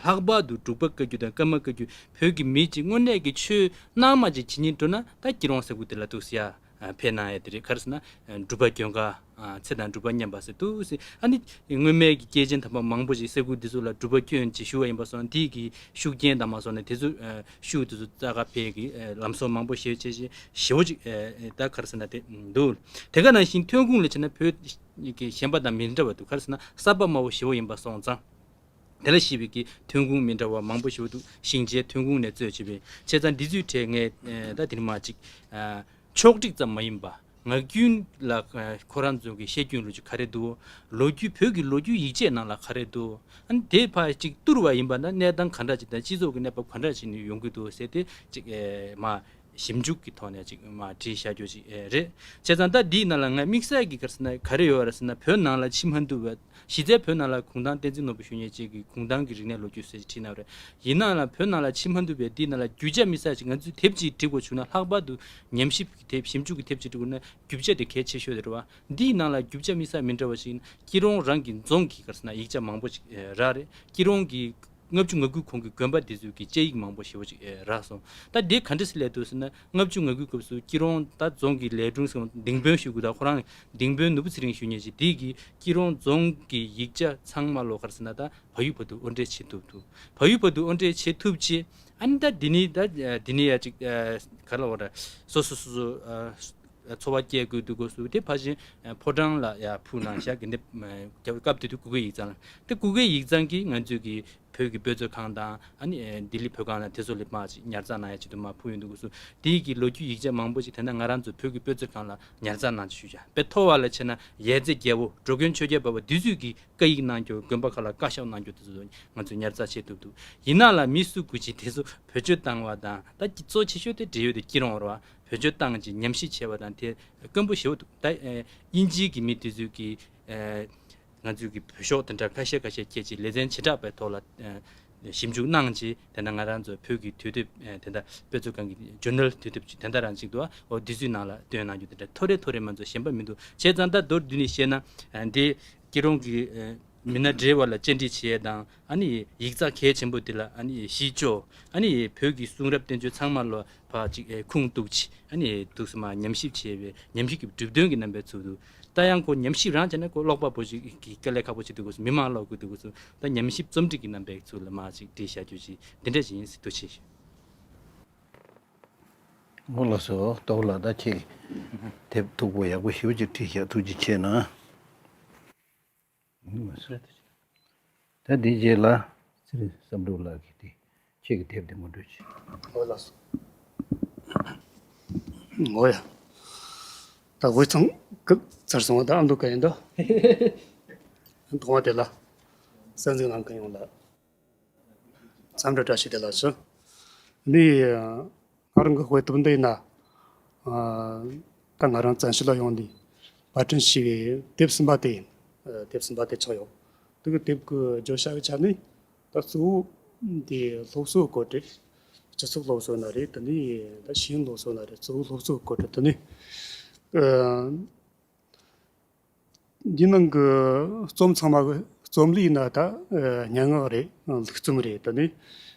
ལྷག་པར་དུ་འབྲུག་པ་བཀའ་བརྒྱུད་དང་ཀརྨ་བཀའ་བརྒྱུད་བོད་ཀྱི་མི་གཅིག་དངོས་གནས་ཀྱི་ཆོས་སྣང་མ་ཅིག་བྱེད་སྙིང་འདོད་ན་ད་སྐྱིད་རོང་ཟེར་གུ་དེ་ལ་འདུག་ཟེར་ཡ། ཕེབས་གནང་ཡ་དེ་རེད། ག་རེ་ཟེར་ན་འབྲུག་པ་གྱོན་ག་ཚེ་དང་འབྲུག་པ་མཉམ་པ་ཟེར་འདུག་ཟེར། ཨ་ནི་སྔོན་མའི་གི་སྐྱེས་ཆེན་དམ་པ་མང་པོ་ཞིག་ཟེར་གུ་དེ་ཚོ་ལ་འབྲུག་པ་བཀྱོན་ཅིག་ཞུ་བ་ཡིན་པ་སོང་དེ་གི་ཤུགས་རྐྱེན་དང་མ་སོང་ནས་དེ་ཚོ་ཤུགས་དེ་ཚོ་རྩ་ཁ་ཕེབས་གི་ལམ་སྲོལ་མང་པོ་ཞེ་པོ་ཅིག་ཞེ་པོ་ཅིག་ད་ག་རེ་ཟེར་ན་དེ་འདུག་དེ་ག་ནང་བཞིན་ཐོན་ཁུངས་ལ་བྱས་ན་བོད་ཀྱི་གཞན་པ་དང་མི་འདྲ་བ་འདུག་ག་རེ་ཟེར་ན་ས་པ་དམའ་བོ་ཞེ་པོ་ཡིན་པ་སོང་ཙང་། དེ་ལ་གཞིགས་པའི་གི་ཐོན་ཁུངས་མི་འདྲ་བ་མང་པོ་ཞིག་འདུག་ཤིང་ཆའི་ཐོན་ཁུངས་ནས་གཙོས་བྱས་པའི་བྱས་ཙང་འདི་ཚོའི་གྲས་ངས་ད་དེ་རིང་མ་ཅིག་ཕྱོགས་སྒྲིག་ཙམ་མ་ཡིན་པ་ངག་རྒྱུན་ལ་ཁོ་རང་ཚོ་གི་བཤད་རྒྱུན་ལོ་རྒྱུས་ག་རེ་འདུག་ལོ་རྒྱུས་བོད་ཀྱི་ལོ་རྒྱུས་ཡིག་ཆའི་ནང་ལ་ག་རེ་འདུག་ཨ་ནི་དེ་ཕར་ཅིག་བསྡུར་བ་ཡིན་པ་ན་གནས་སྟངས་ག་འདྲ་ཅིག་དང་སྤྱི་ཚོགས་ཀྱི་གནས་བབ་ག་འདྲ་ཅིག་ནས་ཡོང་གི་འདུག་ཟེར་ཏེ་ཅིག་མ། ཞིབ་འཇུག་གི་ཐོག་ནས་ཅིག་མ་བྲིས་བཞག་རྒྱུ་ཅིག་ཨེ་རེད། བྱས་ཙང་ད་འདིའི་ནང་ལ་ང་དམིགས་བསལ་གྱི་ག་རེ་ཟེར་ན་ག་རེ་ཡོད་རེད་ཟེར་ན་བོད་ནང་ལ་ཕྱི་མ་འདུག་པས་གཞི་རྩའི་བོད་ནང་ལ་གུང་ཐང་བསྟན་འཛིན་ནོར་བུ་གཞོན་ནུ་བཅས་ཀྱི་གུང་ཐང་གི་རིག་གནས་ལོ་རྒྱུས་ཟེར་ཅིག་བྲིས་གནང་རེད། ཡིན་ནའང་ལ་བོད་ནང་ལ་ཕྱི་མ་འདུག་པས་འདིའི་ནང་ལ་རྒྱུ་ཆ་དམིགས་བསལ་ཅིག་ང་ཚོས་དེབ་ཅིག་བྲི་དགོས་བྱུང་ན་ལྷག་པར་དུ་ཉམས་ཞིབ་ཀྱི་དེབ་ཞིབ་འཇུག་གི་དེབ་ཅིག་བྲི་དགོས་ན་རྒྱུ་ཆ་དེ་གལ་ཆེ་ཤོས་དེ་རེད་བ། འདིའི་ནང་ལ་རྒྱུ་ཆ་དམིགས་བསལ་མི་འདྲ་བ་ཞིག་ཡིན་ན་སྐྱིད་རོང་རང་གི་རྫོང་གི་ག་རེ་ཟེར་ན་ཡིག་ཆ་མང་པོ་ཅིག་རག་རེད། སྐྱིད་རོང་གི་ལྔ་བཅུ་ང་དགུའི་གོང་གི་དགོན་པ་དེ་ཚོའི་གི་བཅའ་ཡིག་མང་པོ་ཞེ་པོ་ཅིག་ཨེ་རག་སོང་། ད་དེ་ག་འདྲ་སེ་སླེབས་འདུག་ཟེར་ན་ལྔ་བཅུ་ང་དགུའི་སྐབས་སུ་སྐྱིད་རོང་ད་རྫོང་གི་ལས་དྲུང་ཟེར་བ་ལྡིང་དཔོན་ཞུ་དགོས། ད་ཁོ་རང་ལྡིང་དཔོན་ནོར་བུ་ཚེ་རིང་ཞུ་མཁན་ཞིག་དེ་གི་སྐྱིད་རོང་རྫོང་གི་ཡིག་ཆ་ཚང་མ་ལོ་ག་རེ་ཟེར་ན་ད་བལ་ཡུལ་བར་དུ་དབོར་འདྲེན་བྱེད་ཐུབ་འདུག་བལ་ཡུལ་བར་དུ་དབོར་འདྲེན་བྱེད་ཐུབ་ཅེས་ཨ་ནི་ད་འདི་ནི་ད་འདི་ནི་ཡ་ཅིག་ག་ལ་བ་ར་སོ་སོ་སོ་སོ། འཚོ་བ་སྐྱེལ་དགོས་འདུག་དགོས་སུ་དེ་ཕ་ཞིན་ཕོ་བྲང་ལ་ཡ་ཕུལ་གནང་བཞག་གི་འདི་སྐབས་དེ་དུས་གུ་གེ་ཡིག་ཚང་དེ་གུ་གེ་ཡིག་ཚང་གིས་ང་ཚོས་ཀྱི་བོད་ཀྱི་དཔེ་མཛོད་ཁང་དང་ཨ་ནི་ལྡི་ལི་བོད་ཁང་ལ་དེ་ཚོ་ལ་མ་ཅིག་ཉར་ཚགས་གནང་ཡ་ཆེད་དུ་མ་ཕུལ་ཡོང་འདུག་དགོས་སུ་དེའི་གི་ལོ་རྒྱུས་ཡིག་ཆ་མང་པོ་ཞིག་དེ་འདྲ་ང་རང་ཚོ་བོད་ཀྱི་དཔེ་མཛོད་ཁང་ལ་ཉར་ཚགས་གནང་ཅིག་ཞུ་བྱ་དཔེ་མཐོ་བ་ལ་བྱས་ན་ཡས་རྫས་རྒྱལ་པོ་འགྲོ་མགོན་ཆོས་རྒྱལ་འབའ་བ་འདི་ཚོས་ཀྱི་བཀའ་ཡིག་གནང་རྒྱུ་དགོན་པ་ཁག་ལ་བཀའ་ཤག་གནང་རྒྱུ་དེ་ཚོ་ང་ཚོས་ཉར་ཚགས་བྱེད་ཐུབ་འདུག་ཡིན་ན་ལ་མི་སུ་དགོས་ཅིག་དེ་ཚོ་བེད་སྤྱོད་བཏང་བ་དང་ད་གཙོ་ཆེ་ཤོས་དེ་འབྲེལ་ཡོད་དེ་སྐྱིད་རོང་བར་བ། བེད་སྤྱོད་བཏང་ཅིང་ཉམས་ཞིབ་བྱས་པ་དང་དེ་དཀོན་པོ་ཞེ་པོ་འདུག་ད་ཨེ་དབྱིན་ཇིའི་གི་མི་དེ་ཚོས་ཀྱི་ཨེ་ང་ཚོའི་གི་བོད་ཤོག་དེ་འདྲ་ཁ་ཤས་ཁ་ཤས་ཁྱེད་ཀྱི་ལེ་ཚན་བྱེ་བྲག་པའི་ཐོག་ལ་ཨེ་ཞིབ་འཇུག་གནང་ཅིང་དེ་འདྲ་ང་རང་ཚོ་བོད་ཀྱི་དུས་དེབ་ཨེ་དེ་འདྲ་དཔེ་མཛོད་ཁང་གི་ཇུར་ནལ་དུས་དེབ་ཅིག་དེ་འདྲ་རང་ཅིག་འདུག་འོ་དེ་ཚོའི་ནང་ལ་བཏོན་གནང་རྒྱུ་དེ་འདྲ་ཐོ་རེ་ཐོ་རེ་མ་ཚོ་གཞན་པ་མི་འདུག་བྱས་ཙང་ད་མདོར་བསྡུས་ནས་བཤད་ན་ཨེ་འདི་སྐྱིད་རོང་གི་ཨེ་མི་སྣ་བགྲེས་པ་ལ་བཅར་འདྲི་བྱེད་ཡས་དང་ཨ་ནི་ཡིག་ཚགས་གལ་ཆེན་པོ་འདི་ལ་ཨ་ནི་གཞི་བཅོལ་ཨ་ནི་བོད་ཀྱི་གསུང་རབ་བསྟན་བཅོས་ཚང་མ་ལ་ཕར་ཅིག་ཨེ་ཁུངས་གཏུགས་ཅིག་ཨ་ནི་འདུག་སེ་མར་ཉམས་ཞིབ་བྱས་པའི་ཉམས་ཞིབ་ཀྱི་གྲུབ་དོན་གྱི་རྣམ་པའི་ཚུལ་དུ་ད་ཡང་ཁོ་ཉམས་ཞིབ་རང་བྱས་ན་ཁོ་ཀློག་པ་པོ་ཞིག་གི་དཀའ་ལས་ཁག་པོ་ཞིག་འདུག་གོ་སོང་། མི་མང་ཀློག་དགོས་འདུག་གོ་སོང་། ད་ཉམས་ཞིབ་རྩོམ་སྒྲིག་གི་རྣམ་པའི་ཚུལ་ལ་མར་ཅིག་བྲིས་བཞག་རྒྱུ་ཞིག་འདི་འདྲ་ཞིག་ཡིན་ཟེར་འདུག་ཆེ་ཞུ། ཨོ་ལགས་སོ། སྟོབས་ལགས་ད་ཁྱེད་དེབ་མཐུག་པོ་ཡག་པོ་ཞེ་པོ་ཅིག་བྲིས་བཞག་ཐུགས་རྗེ་ཆེ་གནང་། ད་འདི་རྗེས་ལ་ཚེ་རིང་བསམ་གྲུབ་ལགས་ཀྱིས་དེ་ཁྱེད་ཀྱི་དེབ་དེ་ངོ་སྤྲོད་བྱེད། ངོ་ལགས་སོ། ངོ་ཡ། ད་དབུས་གཙང་གི་ཚར་སོང་བ་ད་ཨ་མདོ་ག་ཡིན་ད། མཐོང་བ་དེ་ལ་གསན་གཟིགས་གནང་མཁན་ཡོངས་ལ་འཚམས་འདྲི་བཀྲ་ཤིས་བདེ་ལེགས་ཞུ། ནི། ང་རང་གི་དཔེ་དེབ་འདི་ཡིན་ན། ཨ། ད་ང་རང་བཙན་བྱོལ་ལ་ཡོང་ནས་པར་སྐྲུན་བྱས་པའི་དེབ་གསུམ་པ་དེ་ཡིན། ཨ། དེབ་གསུམ་པ་དེ་ཆགས་ཡོད། དེ་གི་དེབ་ཀྱི་བརྗོད་བྱ་གི་ཆ་ནས་ད་གཙོ་བོ་དེ་སློབ་གསོའི་སྐོར་རེད། སྤྱི་ཚོགས་སློབ་གསོ་ན་རེད། དེ་ནས་ད་ཤེས་ཡོན་སློབ་གསོ་ན་རེད། གཙོ་བོ་སློབ་གསོའི་སྐོར་རེད། དེ་ནས། ཨ། འདི་ནང་གི་རྩོམ་ཚང་མ་གི་རྩོམ་ལུས་ན་ད་སྙན་ངག་རེད། ལུགས་རྩོམ་རེད། དེ་ནས་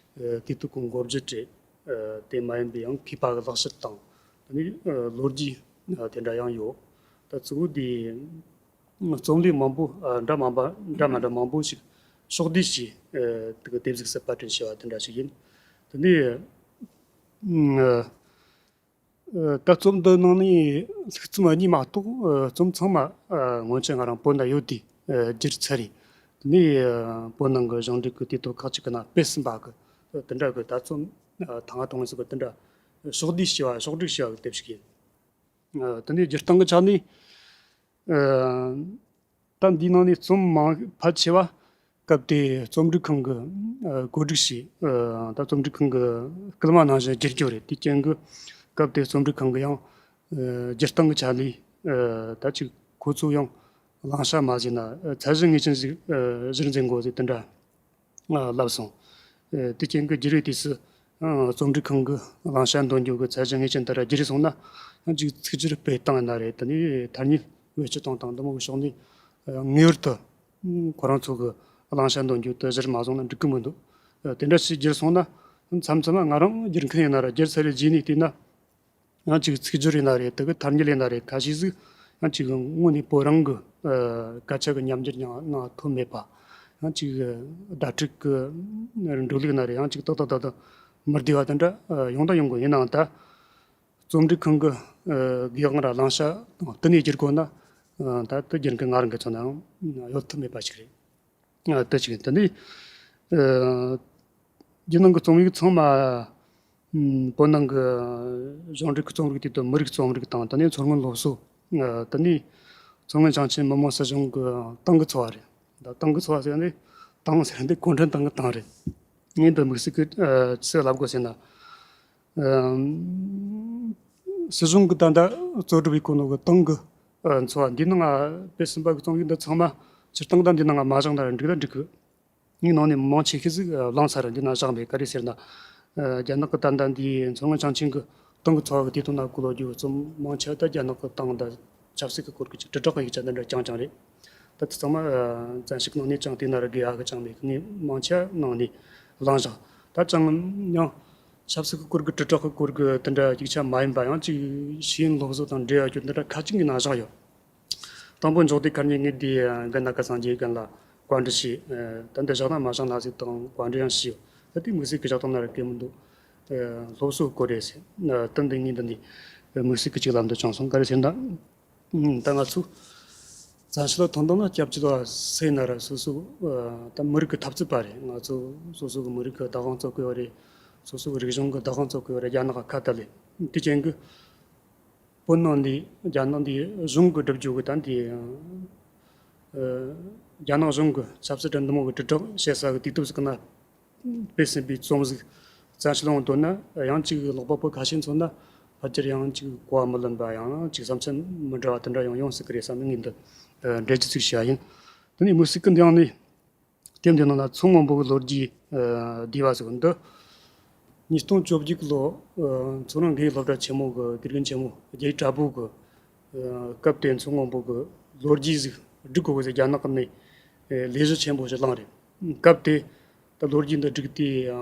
དེ་དག་གི་མགོ་བརྗོད་རེད། དེ་མ་ཡིན་པའི་ཡང་མཁས་པ་གི་ལེགས་བཤད་དང་དེ་ནས་ལོ་རྒྱུས་དེ་འདྲ་ཡང་ཡོད། ད་གཙོ་བོ་དེ་རྩོམ་ལུས་མང་པོ་འདྲ་མ་འདྲ་འདྲ་མ་འདྲ་མང་པོ་ཞིག་ཕྱོགས་བསྡུས་ཀྱིས་དེ་གི་དེབ་གཟུགས་སུ་པར་སྐྲུན་བྱས་པ་དེ་འདྲ་ཞིག་ཡིན། དེ་ནས། ད་རྩོམ་འདི་ནང་ནས་ལྷུག་རྩོམ་གཉིས་མ་གཏོགས་རྩོམ་ཚང་མ་སྔོན་ཆད་ང་རང་བོད་ན་ཡོད་དུས་བསྒྱུར་ཚར་རེད། དེ་ནས་བོད་ནང་གི་གཞུང་འབྲེལ་གྱི་དུས་ཐོག་ཁག་ཅིག་གི་ནང་སྤེལ་ཟིན་པ་གི་དེ་འདྲ་གི་ད་རྩོམ་ཐང་ག་ཐོང་ངེ་ཟིག་གི་དེ་འདྲ་ཕྱོགས་བསྡུས་བྱས་པ་ཕྱོགས་བསྒྲིགས་བྱས་པ་གི་དེབ་ཞིག་ཡིན། དེ་ནས་སྒྱུར་སྟངས་ཀྱི་ཆ་ནས། ད་འདིའི་ནང་ནས་རྩོམ་མང་ཕལ་ཆེ་བ་སྐབས་དེའི་རྩོམ་སྒྲིག་ཁང་གི་བཀོད་སྒྲིག་བྱས། ད་རྩོམ་སྒྲིག་ཁང་གི་སྐུལ་མ་ནང་བཞིན་བསྒྱུར་རྒྱུ་རེད། དེ་རྐྱེན་གྱིས་སྐབས་དེའི་རྩོམ་སྒྲིག་ཁང་གི་ཡང་སྒྱུར་སྟངས་ཀྱི་ཆ་ནས་ད་ཅིག་ཁོ་ཚོ་ཡང་བླང་བྱ་མ་བཟོས་ན་ཚད་གཞི་ངེས་ཅན་ཞིག་གཞིར་འཛིན་དགོས་ཟེར་དེ་འདྲ། ལབ་སོང་། དེ་རྐྱེན་གྱིས་བསྒྱུར་བའི་དུས་སུ་རྩོམ་སྒྲིག་ཁང་གི་བླང་བྱ་འདོན་རྒྱུ་གི་ཚད་གཞི་ངེས་ཅན་དེ་འདྲ་བསྒྱུར་སོང་ན་ཅིག་ཚིག་སྒྱུར་སྤེལ་སྟངས་ཡིན་ན་རེད། དེ་ནས་ཐ་སྙད་བེད་སྤྱོད་གཏོང་སྟངས་འདི་མོ་གི་ཕྱོགས་ནས་ངེས་པར་དུ་ཁོ་རང་ཚོ་གི་བླང་བྱ་འདོན་རྒྱུ་དེ་གཞིར་མ་བཟུང་ན་འགྲིག་གི་མི་འདུག་ཨ། དེ་འདྲ་ཞིག་བསྒྱུར་སོང་ན་མཚམས་མཚམས་ང་རང་སྒྱུར་མཁན་ཡིན་ན་ར་བསྒྱུར་ཚར་རེ་རྗེས་ནས་བལྟས་ན། ཡང་ཅིག་ཚིག་སྦྱོར་ཡིན་ན་རེད། དེ་གི་ཐ་སྙད་ཡིན་ན་རེད། ཁ་ཤས་ཟིག་ཡང་ཅིག་དངོས་གནས་བོད་རང་གི་ཨ་སྐད་ཆ་གི་ཉམས་འགྱུར་ཡང་ང་ཐོན་མེད་པ། ཡང་ཅིག་བརྡ་སྤྲོད་གི་འགྲོ་ལུགས་ཡིན་ན་རེད། ཡང་ཅིག་ཏག་ཏག་ཏག་ཏག་མི་བདེ་བ་དེ་འདྲ་ཨ་ཡོང་དང་ཡོང་གི། ཡིན་ནའང་ད་རྩོམ་སྒྲིག་ཁང་གི་ཨ་དགེ་དབང་ར་བླང་བྱ་དང་བསྟུན་ནས་བསྒྱུར་དགོས་ན། ཨ་ད་དེ་སྒྱུར་མཁན་ང་རང་གི་ཚོད་ནའང་ཡོད་ཐབས་མེད་པ་ཞིག་རེད། ཨ་དེ་ཅིག་ཡིན། དེ་ནས་ཨ་རྒྱུ་ནང་གི་རྩོམ་ཡིག་ཚང་མ་ཨ་བོད་ནང་གི་གཞུང་འབྲེལ་གྱི་རྩོམ་རིག་དེ་དག་མི་རིགས་རྩོམ་རིག་དང་། དེ་ནས་མཚོ་སྔོན་སློབ་གསོ། ཨ་དེ་ནས་མཚོ་སྔོན་ཞིང་ཆེན་མི་དམངས་སྲིད་གཞུང་གི་ཏང་གི་ཚོགས་པ་རེད། ད་ཏང་གི་ཚོགས་པ་ཟེར་ནས་ཏང་ཟེར་འདི་གུང་ཁྲན་ཏང་གི་ཏང་རེད། ངས་འདི་དམིགས་བསལ་གྱི་ཨ་ཆི་ལབ་དགོས་ཟེར་ན། ཨ་སྲིད་གཞུང་གི་ད་ལྟ་གཙོ་སྒྲུབ་བྱེད་གོ་ནོ་གི་ཏང་གི་ཨ་ཚོགས་པ་འདི་ནང་ང་དཔེ་ཟིན་པ་གི་རྩོམ་ཡིག་འདི་ཚང་མ་སྤྱིར་བཏང་ད་འདི་ནང་ང་མ་བཞག་ན་འགྲིག་ད་འགྲིག་གི། ངའི་ནང་ནས་མང་ཆེ་ཤོས་ཟིག་ཨ་བླངས་ཚར། འདི་ནང་བཞག་མེད། ག་རེ་ཟེར་ན། ཨ་རྒྱ་ནག་གི་ད་ལྟ་འདི་མཚོ་སྔོན་ཞིང་ཆེན་གི་ཏང་གི་ཚོགས་པ་གི་དེ་དོན་ན་གོ་ལོ་རྒྱུ་རྩོམ་མང་ཆེ་བ་ད་རྒྱ་ནག་གི་ཏང་དང་ཆབ་སྲིད་ཀྱི་སྐོར་གྱི་དྲིལ་བསྒྲགས་ཀྱི་ཡིག་ཆ་འདི་འདྲ་རྐྱང་རྐྱང་རེད། ད་དེ་ཚང་མ་ཨ་བཙན་ཤུགས་ནང་ནས་ཅང་དེ་ན་ར་དགེ་ཨ་གི་ཅང་མེད་གི། ངས་མང་ཆེ་བ་ནང་ནས་བླངས་བཞག། ད་ཅང་ཡང་ཆབ་སྲིད་ཀྱི་སྐོར་གྱི་དྲིལ་བསྒྲགས་ཀྱི་སྐོར་གྱི་དེ་འདྲ་ཡིག་ཆ་མ་ཡིན་པ་ཡང་ཅིག་ཤེས་ཡོན་སློབ་གསོ་དང་འབྲེལ་བ་རྒྱུ་འདི་འདྲ་ཁ་ཅིག་གི་ནང་བཞག་ཡོད། དང་པོ་འཇོག་དུས་ཁ་ཉིན་ངས་འདི་རྒན་ན་ཁ་སངས་རྒྱས་རྒན་ལགས་བཀའ་འདྲི་ཞུས། ཨ་ད་འདི་བཞག་ན་མ་བཞག་ན་ཟིག་དང་བཀའ་འདྲི་ཡང་ཞུས་ཡོད། ད་དེ་དམིགས་བསལ་གྱི་བཞག་སྟངས་ན་ར་གལ་མི་འདུག། ཨ་སློབ་གསོའི་སྐོར་རེད་ཟེར། ཨ་ད་འདི་ངས་འདི་འདི་དམིགས་བསལ་གྱི་ཅིག་ལབ་འདོད་བྱུང་སོང་། ག་རེ་ཟེར་ན། ཨ་ད་ང་ཚོ་བཙན་བྱོལ་ལ་ཐོན་དང་ན་སྐྱབས་བཅོལ་བ་ཟེར་ན་ར་སོ་སོ་ཨ་ད་མི་རིགས་ཀྱི་འཐབ་རྩོད་པ་རེད། ང་ཚོ་སོ་སོ་གི་མི་རིགས་ཀྱི་བདག་དབང་རྩོད་གི་ཡོད་རེད། སོ་སོ་གི་རིག་གཞུང་གི་བདག་དབང་རྩོད་གི་ཡོད་རེད། རྒྱ་ནག་ག་ཁ་བཏད་ལས། དེ་རྐྱེན་གྱིས་བོད་ནང་འདི་རྒྱ་ནག་འདི་གཞུང་གི་སྒྲུབ་རྒྱུ་གི་ད་འདི་ཨ་རྒྱ་ནག་གཞུང་གི་ཆབ་སྲིད་དྲ་འདི་མོ་གི་དྲིལ་བསྒྲགས་བྱེད་ས་གི་དུས་སྟབས་ཟིག་ན་དཔེ་ཟིན་པའི་རྩོམ་ཟིག་བཙན་བྱོལ་ཡོང་དོན་ན་ཡང་ཅིག་ཀློག་པ་པོ་ཁ་ཤས་མཚོན་ན་ཕལ་ཆེར་ཡང་ཅིག་གོ་བ་མི་ལོན་པ། ཡང་ཅིག་བསམ་ཚུལ་མི་འདྲ་བ་དེ་འདྲ་ཡང་ཡོང་སྲིད་གི་རེད་བསམ་ནས་ངས་འདི་ཨ་འགྲེལ་བརྗོད་ཅིག་བྱས་པ་ཡིན། དེ་ནས་དམིགས་བསལ་གི་འདི་ཡང་ནི། དེབ་འདི་ནང་ན་མཚོ་སྔོན་པོ་གི་ལོ་རྒྱུས་ཨ་བསྡུས་པ་ཟིག་འདི། ཉིས་སྟོང་བཅོ་བརྒྱད་གི་ལོ་ཨ་མཚོ་སྔོན་དགེ་སློབ་གྲྭ་ཆེན་མོ་གི་དགེ་རྒན་ཆེན་མོ་རྒྱ་ཡིག་དྲ་འབུ་གི་ཨ་སྐབས་དེ་མཚོ་སྔོན་པོ་གི་ལོ་རྒྱུས་ཟིག་སྒྲིག་དགོས་གི་ཟེར་རྒྱ་ནག་གི་ནས་ཨ་ལས་གཞི་ཆེན་པོ་ཞིག་བླངས་རེད། སྐབས་དེ་ད་ལོ་རྒྱུས་འདི་སྒྲིག་དུས་ཨ་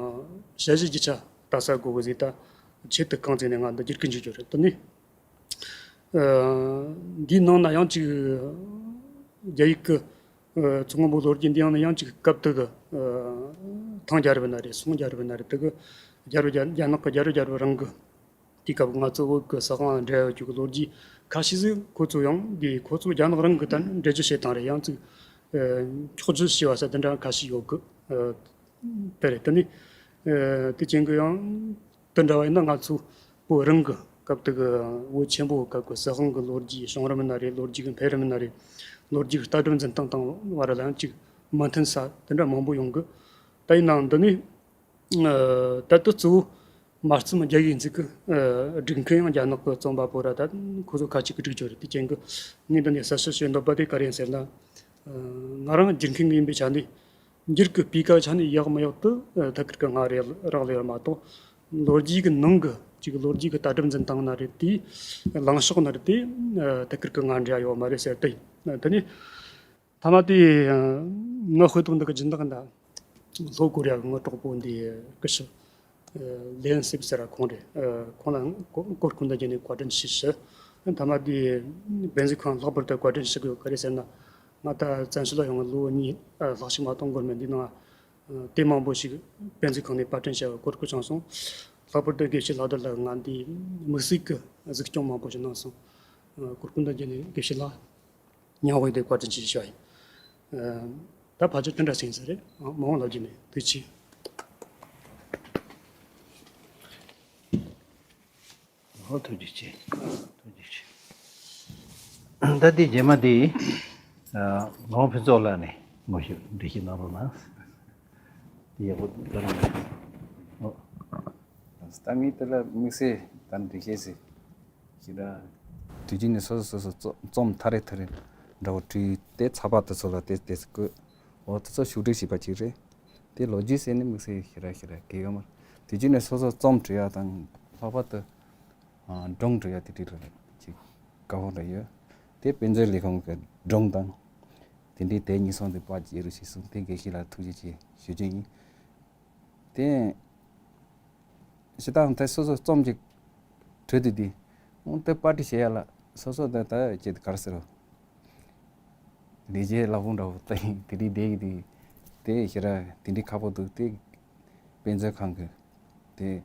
ཞལ་བཞེས་རྒྱུ་ཆ་ལྟ་ས་དགོས་གི་ཟེར། ད་ཆེད་དུ་རྐང་བཙུགས་ནས་ང་འདི་བསྒྱུར་གི་འཇུག་རྒྱུ་རེད། དེ་ནས། ཨ་འདིའི་ནང་ན་ཡང་ཅིག་རྒྱ་ཡིག་གི་ཨ་མཚོ་སྔོན་པོ་ལོ་རྒྱུས་འདི་ཡང་ན་ཡང་ཅིག་སྐབས་དེ་གི་ཨ་ཐང་རྒྱལ་རབས་ན་རེད། སུང་རྒྱལ་རབས་ན་རེད། དེ་གི་རྒྱལ་རབས་རྒྱ་རྒྱ་ནག་གི་རྒྱལ་རབས་རྒྱལ་རབས་རིང་གི་དུས་སྐབས་ང་ཚོ་བོད་གི་ས་ཁང་འབྲེལ་ཡོད་རྒྱུ་གི་ལོ་རྒྱུས་ཁ་ཤས་ཟིག་ཁོ་ཚོ་ཡང་འདི་ཁོ་ཚོ་རྒྱ་ནག་རང་གི་ད་འགྲེལ་བརྗོད་བྱེད་སྟངས་རེད། ཡང་ཅིག་ཨ་འཁྱོག་བརྗོད་བྱས་པ་ས་དེ་འདྲ་ཁ་ཤས་ཡོད་གི། ཨ་དེ་རེད། དེ་ནི་ཨ་དེ་ཅན་གི་ཡང་དེ་འདྲ་བ་ཡིན་ན་ང་ཚོ་བོད་རང་གི་སྐབས་དེ་གི་བོད་ཆེན་པོ་གི་སྐབས་གི་སྲིད་དབང་གི་ལོ་རྒྱུས་བྱུང་རབས་མིན་ན་རེད། ལོ་རྒྱུས་གི་འཕེལ་རིམ་མིན་ན་རེད། ལོ་རྒྱུས་གི་ལྟ་གྲུབ་འཛིན་སྟངས་དང་བར་ལ་ཡང་ཅིག་མི་མཐུན་ས་དེ་འདྲ་མང་པོ་ཡོང་གི། ད་ཡིན་ནའང་འདི་ནི་ཨ་ད་ལྟ་གཙོ་བོ་མ་རྩོམ་རྒྱ་ཡིག་འཛུགས་གི་ཨ་སྒྲིག་མཁན་ཡང་རྒྱ་ནག་གི་རྩོམ་པ་པོ་ར་ད་ཁོ་ཚོ་ཁ་ཅིག་གི་སྒྲིག་རྒྱུ་རེད། དེ་ཅན་གི་ངས་འདི་ནས་གསལ་བཤད་བྱེད་འདོད་པ་དེ་ག་རེ་ཡིན་ཟེར་ན། ཨ་ང་རང་སྒྱུར་མཁན་གི་ཡིན་པའི་ཆ་ནས། འགྱུར་གི་སྤུས་ཀ་ཆ་ནས་ཡག་མི་ཡག་དེ་ཐད་ཀར་གི་ང་རེ་རག་ལས་ཡོད་མ་གཏོགས། ལོ་རྒྱུས་ཀྱི་ནང་གི་ཅིག་ལོ་རྒྱུས་ཀྱི་ལྟ་གྲུབ་འཛིན་སྟངས་ན་རེད་དེ། ལངས་ཕྱོགས་ན་རེད་དེ། ཐད་ཀར་གི་ང་འདྲ་ཡོད་མ་རེད་ཟེར་ཏེ། དེ་ནས་ཐ་མ་དེ་ངའི་དཔེ་དེབ་འདི་གི་སྦྱིན་བདག་འདི་ལྷོ་ཀོ་རི་ཡ་གི་ངའི་གྲོགས་པོ་འདི་སྐུ་ཞབས་ལེན་སིབ་ཟེར་ར་ཁོང་རེད། ཁོང་ལ་གོ་སྐུ་མདུན་རྒྱལ་ནས་བཀའ་དྲིན་ཆེ་ཞུ། ཐ་མ་དེ་དཔེ་མཛོད་ཁང་ལྷག་པར་དུ་བཀའ་དྲིན་ཞུ་དགོས། ག་རེ་ཟེར་ན། ང་ད་བཙན་བྱོལ་ལ་ཡོང་བའི་ལོ་གཉིས་ལྷག་ཅིག་མ་གཏོགས་འགོར་མེད། འདི་ནང་དེབ་མང་པོ་ཞིག་དཔེ་མཛོད་ཁང་ནས་པར་སྐྲུན་བྱས་པ་གོ་སྐབས་བྱུང་སོང་། ལྷག་པར་དུ་དགེ་བཤེས་ལྷག་རྡོར་ལགས་ང་འདི་དམིགས་བསལ་གྱི་གཟིགས་སྐྱོང་མང་པོ་ཞིག་གནང་སོང་། གོ་སྐུ་མདུན་རྒྱལ་ནས་དགེ་བཤེས་ལགས་མྱང་དབུས་དེ་བཀའ་དྲིན་ཆེ་ཞུ་བ་ཡིན། ད་ཕལ་ཆེར་དེ་འདྲ་ཟིན་ས་རེད། མ་འོངས་ལབ་རྒྱུ་མེད། ཐུགས་རྗེ་ཆེ། ཨོ་ཐུགས་རྗེ་ཆེ། ཐུགས་རྗེ་ཆེ། ད་འདི་རྗེས་མ་འདི་ཨ་ངག་དབང་ཕུན་ཚོགས་ལགས་ནས་ངོ་ཤེས་འགྲེལ་བཤད་གནང་རོགས་གནང་། འདི་ཡག་པོ་འདུག་རང་གིས། ཨོ། ད་ངས་དེ་ལ་དམིགས་བསལ་ད་འགྲེལ་བཤད་ཟེར་ཞེ་དྲག་དུས་རྒྱུན་ནས་སོ་སོ་སོ་སོ་རྩོམ་ཐ་རེ་ཐ་རེ་འདྲ་བོ་བྲིས་ཏེ་ཚགས་པར་དེ་ཚོ་ལ་དེ་དེ་ཚོ་བཀོད། འོ་དེ་ཚོ་ཕྱོགས་སྒྲིག་བྱས་པ་ཅིག་རེད། དེ་ལོ་རྒྱུས་ཟེར་ནས་དམིགས་བསལ་ཞེ་དྲག་ཞེ་དྲག་གི་ཡོད་མ་རེད། དུས་རྒྱུན་ནས་སོ་སོ་རྩོམ་འབྲི་ཡ་དང་ལྷག་པར་དུ་ཨ་སྒྲུང་འབྲི་ཡ་དེ་འདྲ་ལ་ཅིག་དགའ་པོ་འདྲ་ཡོད། དེ་དཔེ་མཛོད་ལས་ཁང་གི་སྒྲུང་དང་དེ་འདྲའི་དེབ་གཉིས་གསུམ་དེ་པར་བརྒྱབ་རོགས་ཞེས་གསུངས་ཏེ་དགེ་བཤེས་ལགས་ཐུགས་རྗེ་ཆེ་ཞུ་རྒྱུ་ཡིན། དེ་ཞེ་དྲག་དེ་སོ་སོ་རྩོམ་ཅིག་གྲོས་དུས་དེ། འོ་དེ་པར་ཊི་བྱེད་ཡ་ལ་སོ་སོ་དེ་ད་ཅེས་ག་རེ་ཟེར་རོ། ལས་བྱེད་ལ་བུ་འདྲ་བོ་ད་ཡིན་དེ་རིགས་བསྡད་ཀྱི་དེ། དེ་ཞེ་དྲག་དེ་འདྲའི་ཁག་པོ་འདུག་དེ་དཔེ་མཛོད་ཁང་གི་དེ་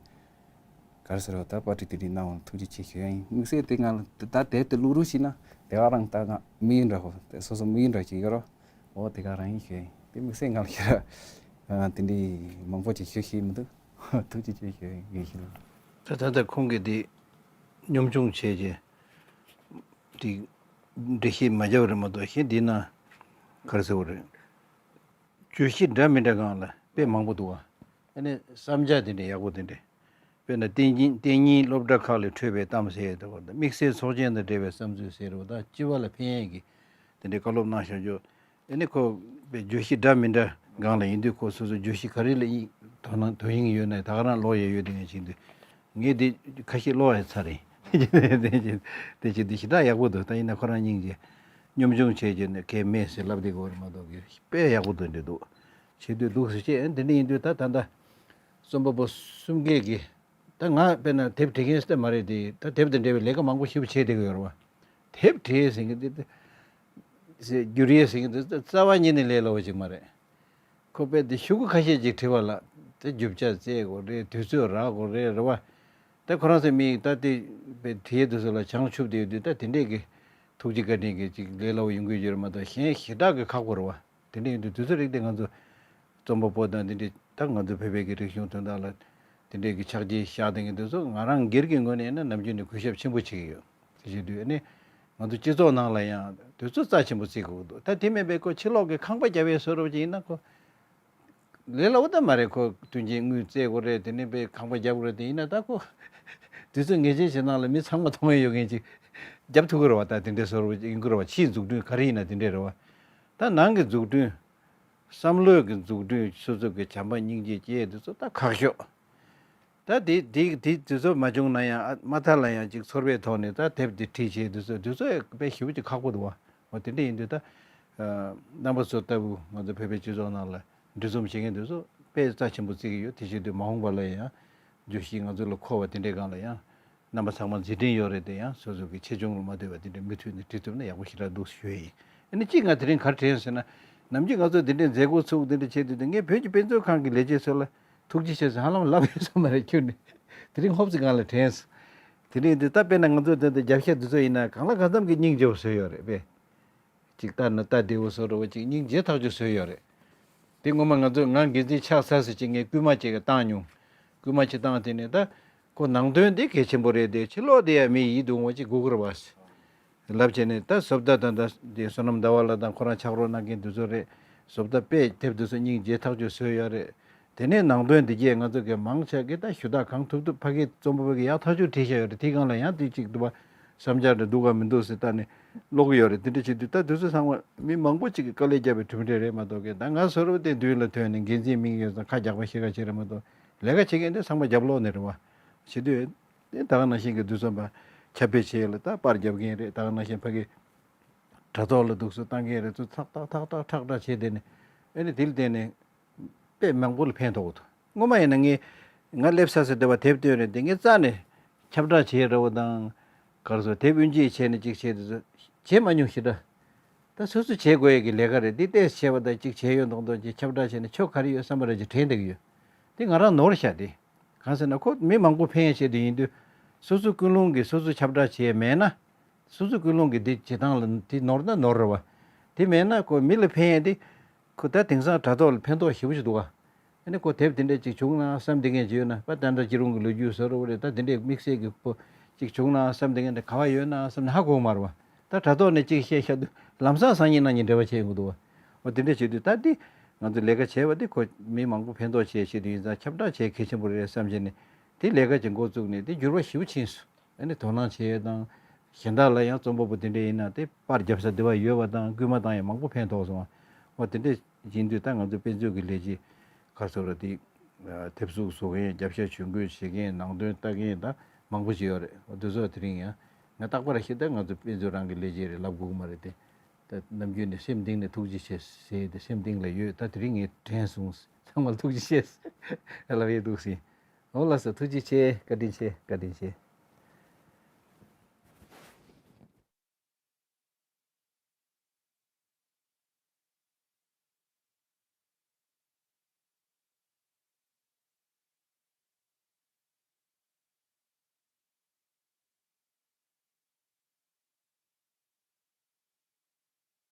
ག་རེ་ཟེར་རོ། ད་པར་ཊི་དེ་རིགས་གནང་བ་ཐུགས་རྗེ་ཆེ་ཞུ་ཡ་ཡིན། དམིགས་བསལ་དེ་ང་ལ་ད་དེབ་དེ་བླུག་རོགས་བྱས་ན་དེ་ག་རང་ད་ང་དམིགས་ཡུལ་འདྲ་བོ་དེ་སོ་སོ་དམིགས་ཡུལ་འདྲ་ཅིག་ཡོད་རོ། འོ་དེ་ག་རང་ཡིན་ཞུ་ཡ་ཡིན། དེ་དམིགས་བསལ་ང་ལ་ཞེ་དྲག་དེ་འདྲའི་མང་པོ་ཅིག་ཞུ་ཤེས་མི་འདུག་ཐུགས་རྗེ་ཆེ་ཞུ་ཡ་ཡིན་ཞུ། ད་ད་ལྟ་ཁོང་གིས་དེ་སྙོམས་ཆུང་བྱས་རྗེས་དེ་འགྲེལ་བཤད་མ་བརྒྱབ་རེད་མ་གཏོགས། གཞན་འདི་ན་ག་རེ་ཟེར་བ་རེད། བརྗོད་གཞི་འདྲ་མི་འདྲ་སྒང་ལ་དཔེ་མང་པོ་འདུག་བ། ཨ་ནི་བསམ་འཆར་དེ་འདྲ་ཡག་པོ་དེ་འདྲ། དཔེར་ན་གཏན་ཉིན་གཏན་ཉིན་སློབ་གྲྭ་ཁག་ལས་འཕྲོས་པའི་གཏམ་ཟེར་ཡ་དེ་བ་དང་། དམིགས་བསལ་ཚོགས་ཆེན་དང་འབྲེལ་བའི་བསམ་ཚུལ་ཟེར་བ་དང་། སྤྱི་པ་ལ་ཕན་ཡས་ཀྱི་དེ་འདྲའི་བཀའ་སློབ་གནང་བཞག་ཆོག་ཨ་ནི་ཁོ་པའི་བརྗོད་གཞི་འདྲ་མི་འདྲ་སྒང་ལ་ཡིན་དུས། ཁོ་སོ་སོ་བརྗོད་གཞི་ག་རེ་ལ་ཡིན་དོ་སྣང་དོ་དབྱིངས་ཡོད་ན་ད་ག་རང་ཀློག་ཡས་ཡོད་དེ་ངས་བྱེད་དུས། ངས་འདི་ཁ་ཤས་ཀློག་ཡས་ཚར་རེད། དེ་བྱེད་དུས་ཞེ་དྲག་ཡག་པོ་འདུག་ད་ཡིན་ན་ཁོ་རང་སྙིང་རྗེ། སྙོམས་ཆུང་བྱས་རྗེས་ནས་གལ་མེད་ཟེར་ལབ་བསྡད་དགོས་རེད་མ་གཏོགས། དཔེ་ཡག་པོ་འདུག་འདི་འདུག་བྱེད་དུས་འདུག་ཟེར་བྱས། ཨ་ནི་དེ་འདྲ་ཡིན་དུས་ད་ད་ལྟ་རྩོམ་པ་པོ་གསུམ་ཀའི་གི། ད་ང་དཔེར་ན་དེབ་བྲིས་མཁན་ཙམ་མ་རེད་དེ། ད་དེབ་དང་འབྲེལ་བའི་ལས་ཀ་མང་པོ་ཞེ་པོ་བྱས་བསྡད་ཀྱི་ཡོད་རེད་བ། དེབ་བྲིས་ཟེར་མཁན་དེ་ཟེར་བསྒྱུར་ཡས་ཟེར་མཁན་དེ་རྩ་བ་ཉིད་ནས་ལས་སླ་བོ་ཅིག་མ་རེད། ཁོ་པས་དེ་ཤོག་གུ་ཁ་ཤས་ཅིག་བྲིས་པ་ལ་དེ་རྒྱུ་ཆ་བཙལ་དགོས་རེད། དུས་ཚོད་རག་དགོས་རེད། རེད་བ། ད་ཁོ་རང་ཚོའི་མི་ད་དེ་པའི་བྲིས་དུས་ཚོད་ལ་བྱང་ཆུབ་བསྡད་ཡོད་དུས། ད་དེ་འདྲས་ཀྱི་ཐུགས་རྗེ་བཀའ་དྲིན་གྱིས་ཅིག་ལས་སླ་བོ་ཡོང་གི་ཡོད་རེད་མ་གཏོགས། གཞན་ཞེ་དྲག་གི་ཁག་པོ་རེད་བ། དེ་འདྲ་ཡིན་དུས་དུས་ཚོད་རིག་དེ་ང་ཚོ་རྩོམ་པ་པོ་དང་དེ་འདྲའི་ད་ང་ཚོ་བོད་པའི་གི་རིག་གཞུང་དོན་དག་ལ་དེ་འདྲའི་གི་ཕྱག་རྗེས་བཞག་བསྡད་མཁན་དེ་ཚོ་ང་རང་སྒེར་གྱི་ངོས་ནས་ཡིན་ན་ནམ་རྒྱུན་ནས་གུས་ཞབས་ཆེན་པོ་བྱེད་ཀྱི་ཡོད། དེ་བྱེད་དུས་ཨ་ནི་ང་ཚོ་སྤྱི་ཚོགས་ནང་ལ་ཡང་དུས་ཚོད་རྩ་ཆེན་པོ་བརྩི་དགོས་འདུག་ད་དེ་མིན་པའི་ཁོ་ཕྱི་ལོགས་ཀྱི་ཁང་པ་རྒྱབ་པའི་བཟོ་འདྲ་ཅིག་ཡིན་ན་ཁོ་ལས་སླ་བོ་ད་མ་རེད། ཁོ་མཐུན་རྐྱེན་དངུལ་བཙལ་དགོས་རེད། དེ་ནས་པའི་ཁང་པ་རྒྱབ་དགོས་རེད། དེ་ཡིན་ན་ད་ཁོ་དུས་ཚོད་ངེས་ཅན་ཞིག་ནང་ལ་མི་ཚང་མ་མཐོང་ཡས་ཡོད་མཁན་ཅིག་རྒྱབ་ཐུབ་ཀྱི་རེད་བ། ད་དེ་འདྲའི་བཟོ་འདྲ་ཅིག་ཡིན་དགོས་རེད་བ། ཕྱིའི་འཛུགས་སྐྲུན་ག་རེ་ཡིན་ན་དེ་འདྲས་རེད་བ། ད་ནང་གི་འཛུགས་སྐྲུན། བསམ་བློའི་གི་འཛུགས་སྐྲུན། སོ་སོ་གི་བྱམས་པ་སྙིང་རྗེ་བཅས་དེ་ཚོ་ད་ཁག་ཤོས། ད་དེ་དེ་དེ་དུས་ཚོད་མ་བྱུང་ན་ཡང་། ཨ་མ་མཐའ་ལ་ཡང་ཅིག་ཚོར་བའི་ཐོག་ནས་ད་དེབ་དེ་བྲིས་བྱས་དུས་ཚོད་དུས་ཚོད་དཔེ་ཞེ་པོ་ཅིག་ཁག་པོ་འདུག་བ། འོ་དེ་འདྲ་ཡིན་དུས་ད་ཨ་རྣམ་པ་ཚོ་ལྟ་བུ་ང་ཚོ་བོད་པའི་སྤྱི་ཚོགས་ནང་ལ་འབྲི་རྩོམ་བྱེད་མཁན་དེ་ཚོ་དཔེ་རྩ་ཆེན་པོ་བརྩི་གི་ཡོད། དེ་བྱེད་དུས་མ་འོངས་པ་ལ་ཡང་བརྗོད་གཞི་ང་ཚོ་ལ་མཁོ་བ་དེ་འདྲའི་སྒང་ལ་ཡང་རྣམ་པ་ཚང་མ་མཛད་འཕྲིན་ཡོད་རེད། དེ་ཡང་སོ་སོ་གི་ཆེ་ཆུང་ལ་མ་ལྟོས་པ་དེ་འདྲའི་མུ་མཐུད་ནས་བྲིས་ཐུབ་ན་ཡག་པོ་ཞེ་དྲག་འདུག་ཞུ་ཡ་ཡིན། ཨ་ནི་གཅིག་ང་དེ་རིང་ག་རེ་དྲན་ཟེར་ན། ནམ་རྒྱུན་ང་ཚོ་འདི་འདྲའི་མཛད་སྒོ་ཚུགས་འདི་འདྲ་བྱེད་དུས་དེ་ངས་བོད་ཀྱི་དཔེ་མཛོད་ཁང་གི་ལས་བྱེད་ཚོ་ལ་ཐུགས་རྗེ་ཆེ་ཟེར་ཧ་ལམ་ལབ་ཡོད་ས་མ་རེད་ཁྱོན་ནས། དེ་རིང་ཧོབ་ཙམ་སྒང་ལ་དྲན་སོང་། དེ་རིང་འདི་ད་དཔེར་ན་ང་ཚོ་འདི་འདི་རྒྱབ་ཤ་འདི་ཚོ་ཡིན་ན་གང་ལ་གང་འཚམ་གྱི་སྙིང་རྗེ་བོ་བཟོས་ཡོད་རེད་པས། ཅིག་ལྟ་ན་ལྟ་བདེ་བོ་བཟོ་འདྲ་བོ་ཅིག་སྙིང་རྗེ་ཐག་ཆོད་བཟོས་ཡོད་རེད། དེ་སྔོན་མ་ང་ཚོས་ང་འགན་འཛིན་ཆགས་ཚར་ཟེར་ཅིག་ངས་སྐུལ་མ་ཅིག་བཏང་མྱོང་། སྐུལ་མ་ཅིག་བཏང་དེ་ནས་ད་ཁོ་ནང་དོན་དེ་གལ་ཆེན་པོ་རེད་དེ། ཕྱི་ལོགས་དེ་ཡང་མི་ཡིད་དུ་འོང་བ་ཅིག་དགོས་ཀྱི་རེད་བ། ལབ་བྱས་ནས་ད་བཟོ་ལྟ་དང་། ད་དེ་བསོད་ནམས་ཟླ་བ་ལགས་དང་ཁོ་རང་ཕྱག་རོགས་གནང་མཁན་དེ་ཚོ་རེད། བཟོ་ལྟ་དཔེ་དེབ་དེ་ཚོ་སྙིང་རྗེ་ཐག་ཆོད་བཟོས་ཡོད་རེད། དེ་ནས་ནང་དོན་འདི་གས་ང་ཚོ་གི་མང་ཆེ་གི་ད་ཞུ་དག་གང་ཐུབ་ཐུབ་ཕ་གི་རྩོམ་པ་པོ་གི་ཡག་ཐག་ཆོད་བྲིས་བཞག་ཡོད་རེད། དེའི་སྒང་ལ་ཡང་དེ་གཅིག་འདུག་བ། བསམ་འཆར་འདྲ་འདུག་ག་མི་འདུག་ཟེར་ལྟ་ནས་ཀློག་གི་ཡོད་རེད། དེ་འདྲ་བྱེད་དུས་ད་དེ་ཚོ་ཚང་མ་མི་མང་པོ་ཅིག་གིས་དཀའ་ལས་བརྒྱབ་པའི་གྲུབ་འབྲས་རེད་མ་གཏོགས། གི་ད་ང་ཚོ་རུ་དེ་མདུན་ལ་ཐོན་ནས་འགན་འཛིན་མིང་ཡོད་ཙང་ཁ་རྒྱག་པ་ཤེས་ག་བྱེད་རེད་མ་གཏོགས། ལས་ཀ་བྱེད་མཁན་དེ་ཚང་མ་རྒྱབ་ལོགས་ནས་རེད་བ། བྱེད་དུས་དེ་ད་ག་ནང་བཞིན་གི་དུས་ཚོད་པ་ཁྱབ་སྤེལ་བྱེད་ཡས་ལ་ད་པར་རྒྱབ་མཁན་རེད། ད་ག་ནང་བཞིན་ཕ་གི་དྲ་ཐོག་ལ་འདུག་སེ་བཏང་མཁན་རེད། ཚོ་ཐག་ཐག་ཐག་ཐག་ཁྲག་ཁྲག་བྱས། དེ་ནས་ཨེ་ནི་དེ་ལ་བརྟེན་ནས་དཔེ་མང་པོ་ལ་ཕན་ཐོགས་འདུག་སྔོན་མ་ཡིན་ན་ངས་ང་སླེབས་ས་ཟེར་བསྡད་པ་དེབ་བཏོན་རེད་དེ། ངས་རྩ་ནས་ཁྱབ་བསྒྲགས་བྱེད་རེ་བ་དང་། ག་རེ་ཟེར། དེབ་དབུ་འབྱེད་བྱས་ནས་ཅིག་བྱས་དེ་ཚོ་བྱེད་མ་མྱོང་ཞེ་དྲག་ད་སོ་སོ་བྱེད་དགོས་ཡས་ཀྱི་ལས་ཀ་རེད། འདི་ཏོག་ཙམ་བྱས་པ་དང་ཅིག་བྱས་ཡོད་མདོག་མདོག་ཅིག་ཁྱབ་བསྒྲགས་བྱས་ནས་ཆོ་ག་རེ་ཡོད་བསམ་པ་རེ་ཅིག་དྲན་བསྡད་ཀྱི་ཡོད། དེ་ང་རང་ནོར་ཤག་དེ་གང་ཟེར་ན་ཁོ་མི་མང་པོ་ཕན་ཡས་བྱས་དེ་ཡིན་དུས་སོ་སོ་ཀུན་སློང་གིས་སོ་སོ་ཁྱབ་བསྒྲགས་བྱས་མེད་ན། སོ་སོ་ཀུན་སློང་གི་འདི་བྱེད་སྟངས་ལ་དེ་ནོར་ན་ནོར་རེད་བ། དེ་མེད་ན་ཁོ་མི་ལ་ཕན་ཡས་དེ། ཁོ་ད་དེང་སང་དྲ་ཐོག་ལ་ཕན་ཐོགས་ཞེ་པོ་ཞིག་འདུག་ག་ཨ་ནི་ཁོ་དེབ་དེ་འདྲས་ཅིག་བྱུང་ན་བསམ་བསྡད་མཁན་ཅིག་ཡོད་ན། པ་ཏན་ཏན་སྤྱི་རོང་གི་ལོ་རྒྱུས་བཟོ་འདྲ་བོ་རེད། ད་དེ་འདྲས་དམིགས་བསལ་གྱི་པོ་ཅིག་བྱུང་ན་བསམ་བསྡད་མཁན་དེ་ག་བ་ཡོད་ན་བསམ་ནས་ཧ་གོ་གི་མ་རེད་བ། ད་དྲ་ཐོག་ནས་ཅིག་བཤད་བཞག་དུས་ལམ་སང་སང་ཉིན་གནངས་ཉིན་འབྲེལ་བ་བྱེད་ཡོང་གི་འདུག་བ། འོ་དེ་འདྲས་བྱེད་དུས་ད་འདི་ང་ཚོ་ལས་ཀ་བྱས་པ་འདི་ཁོ་མི་མང་པོ་ཕན་ཐོགས་བྱེད་ཆེད་དུ་ཡིན་ཙང་ཁྱབ་བསྒྲགས་བྱེད་གལ་ཆེན་པོ་རེད་བསམ་བྱས་ནས། དེ་ལས་ཀ་ཅིག་འགོ་བཙུགས་ནས་དེ་འགྱུར་བ་ཞེ་པོ་ཕྱིན་སོང་། ཨ་ནི་དོ་སྣང་བྱེད་ཡས་དང་། གཞན་དག་ལ་ཡང་རྩོམ་པ་པོ་དེ་འདྲས་ཡིན་ན་དེ་པར་རྒྱབ་ས་དེ་བ་ཡོད་པ་དང་སྐུལ་མ་བཏང་ཡས་མང་པོ་ཕན་ཐོགས་སོང་བ། འོ་དེ་འདྲས་ཡིན་དུས་ད་ང་ཚོ་དཔེ་མཛོད་ཀྱི་ལས་བྱེད་ག་རེ་ཟེར་ར་དེ། དེབ་གཟུགས་བཟོ་མཁན། རྒྱབ་ཤ་ཇུས་འགོད་བྱེད་མཁན། ནང་དོན་ལྟ་མཁན་ད་མང་པོ་ཞིག་ཡོད་རེད། འོ་དེ་ཚོ་དེ་རིང་ཡང་ང་རྟག་པར་ཞིག་ད་ང་ཚོ་དཔེ་མཛོད་རང་གི་ལས་བྱེད་རེད་ལབ་དགོས་ཀྱི་མ་རེད་དེ། ད་ནམ་རྒྱུན་ནས་སེམས་གཏིང་ནས་ཐུགས་རྗེ་ཆེ་ཟེར་ཏེ་སེམས་གཏིང་ལ་ཡོད། ད་དེ་རིང་ངས་དྲན་སོང་། ཚང་མར་ཐུགས་རྗེ་ཆེ། ལབ་ཡས་འདུག་ཟེར། འོ་ལགས་སོ། ཐུགས་རྗེ་ཆེ། བཀའ་དྲིན་ཆེ། བཀའ་དྲིན་ཆེ།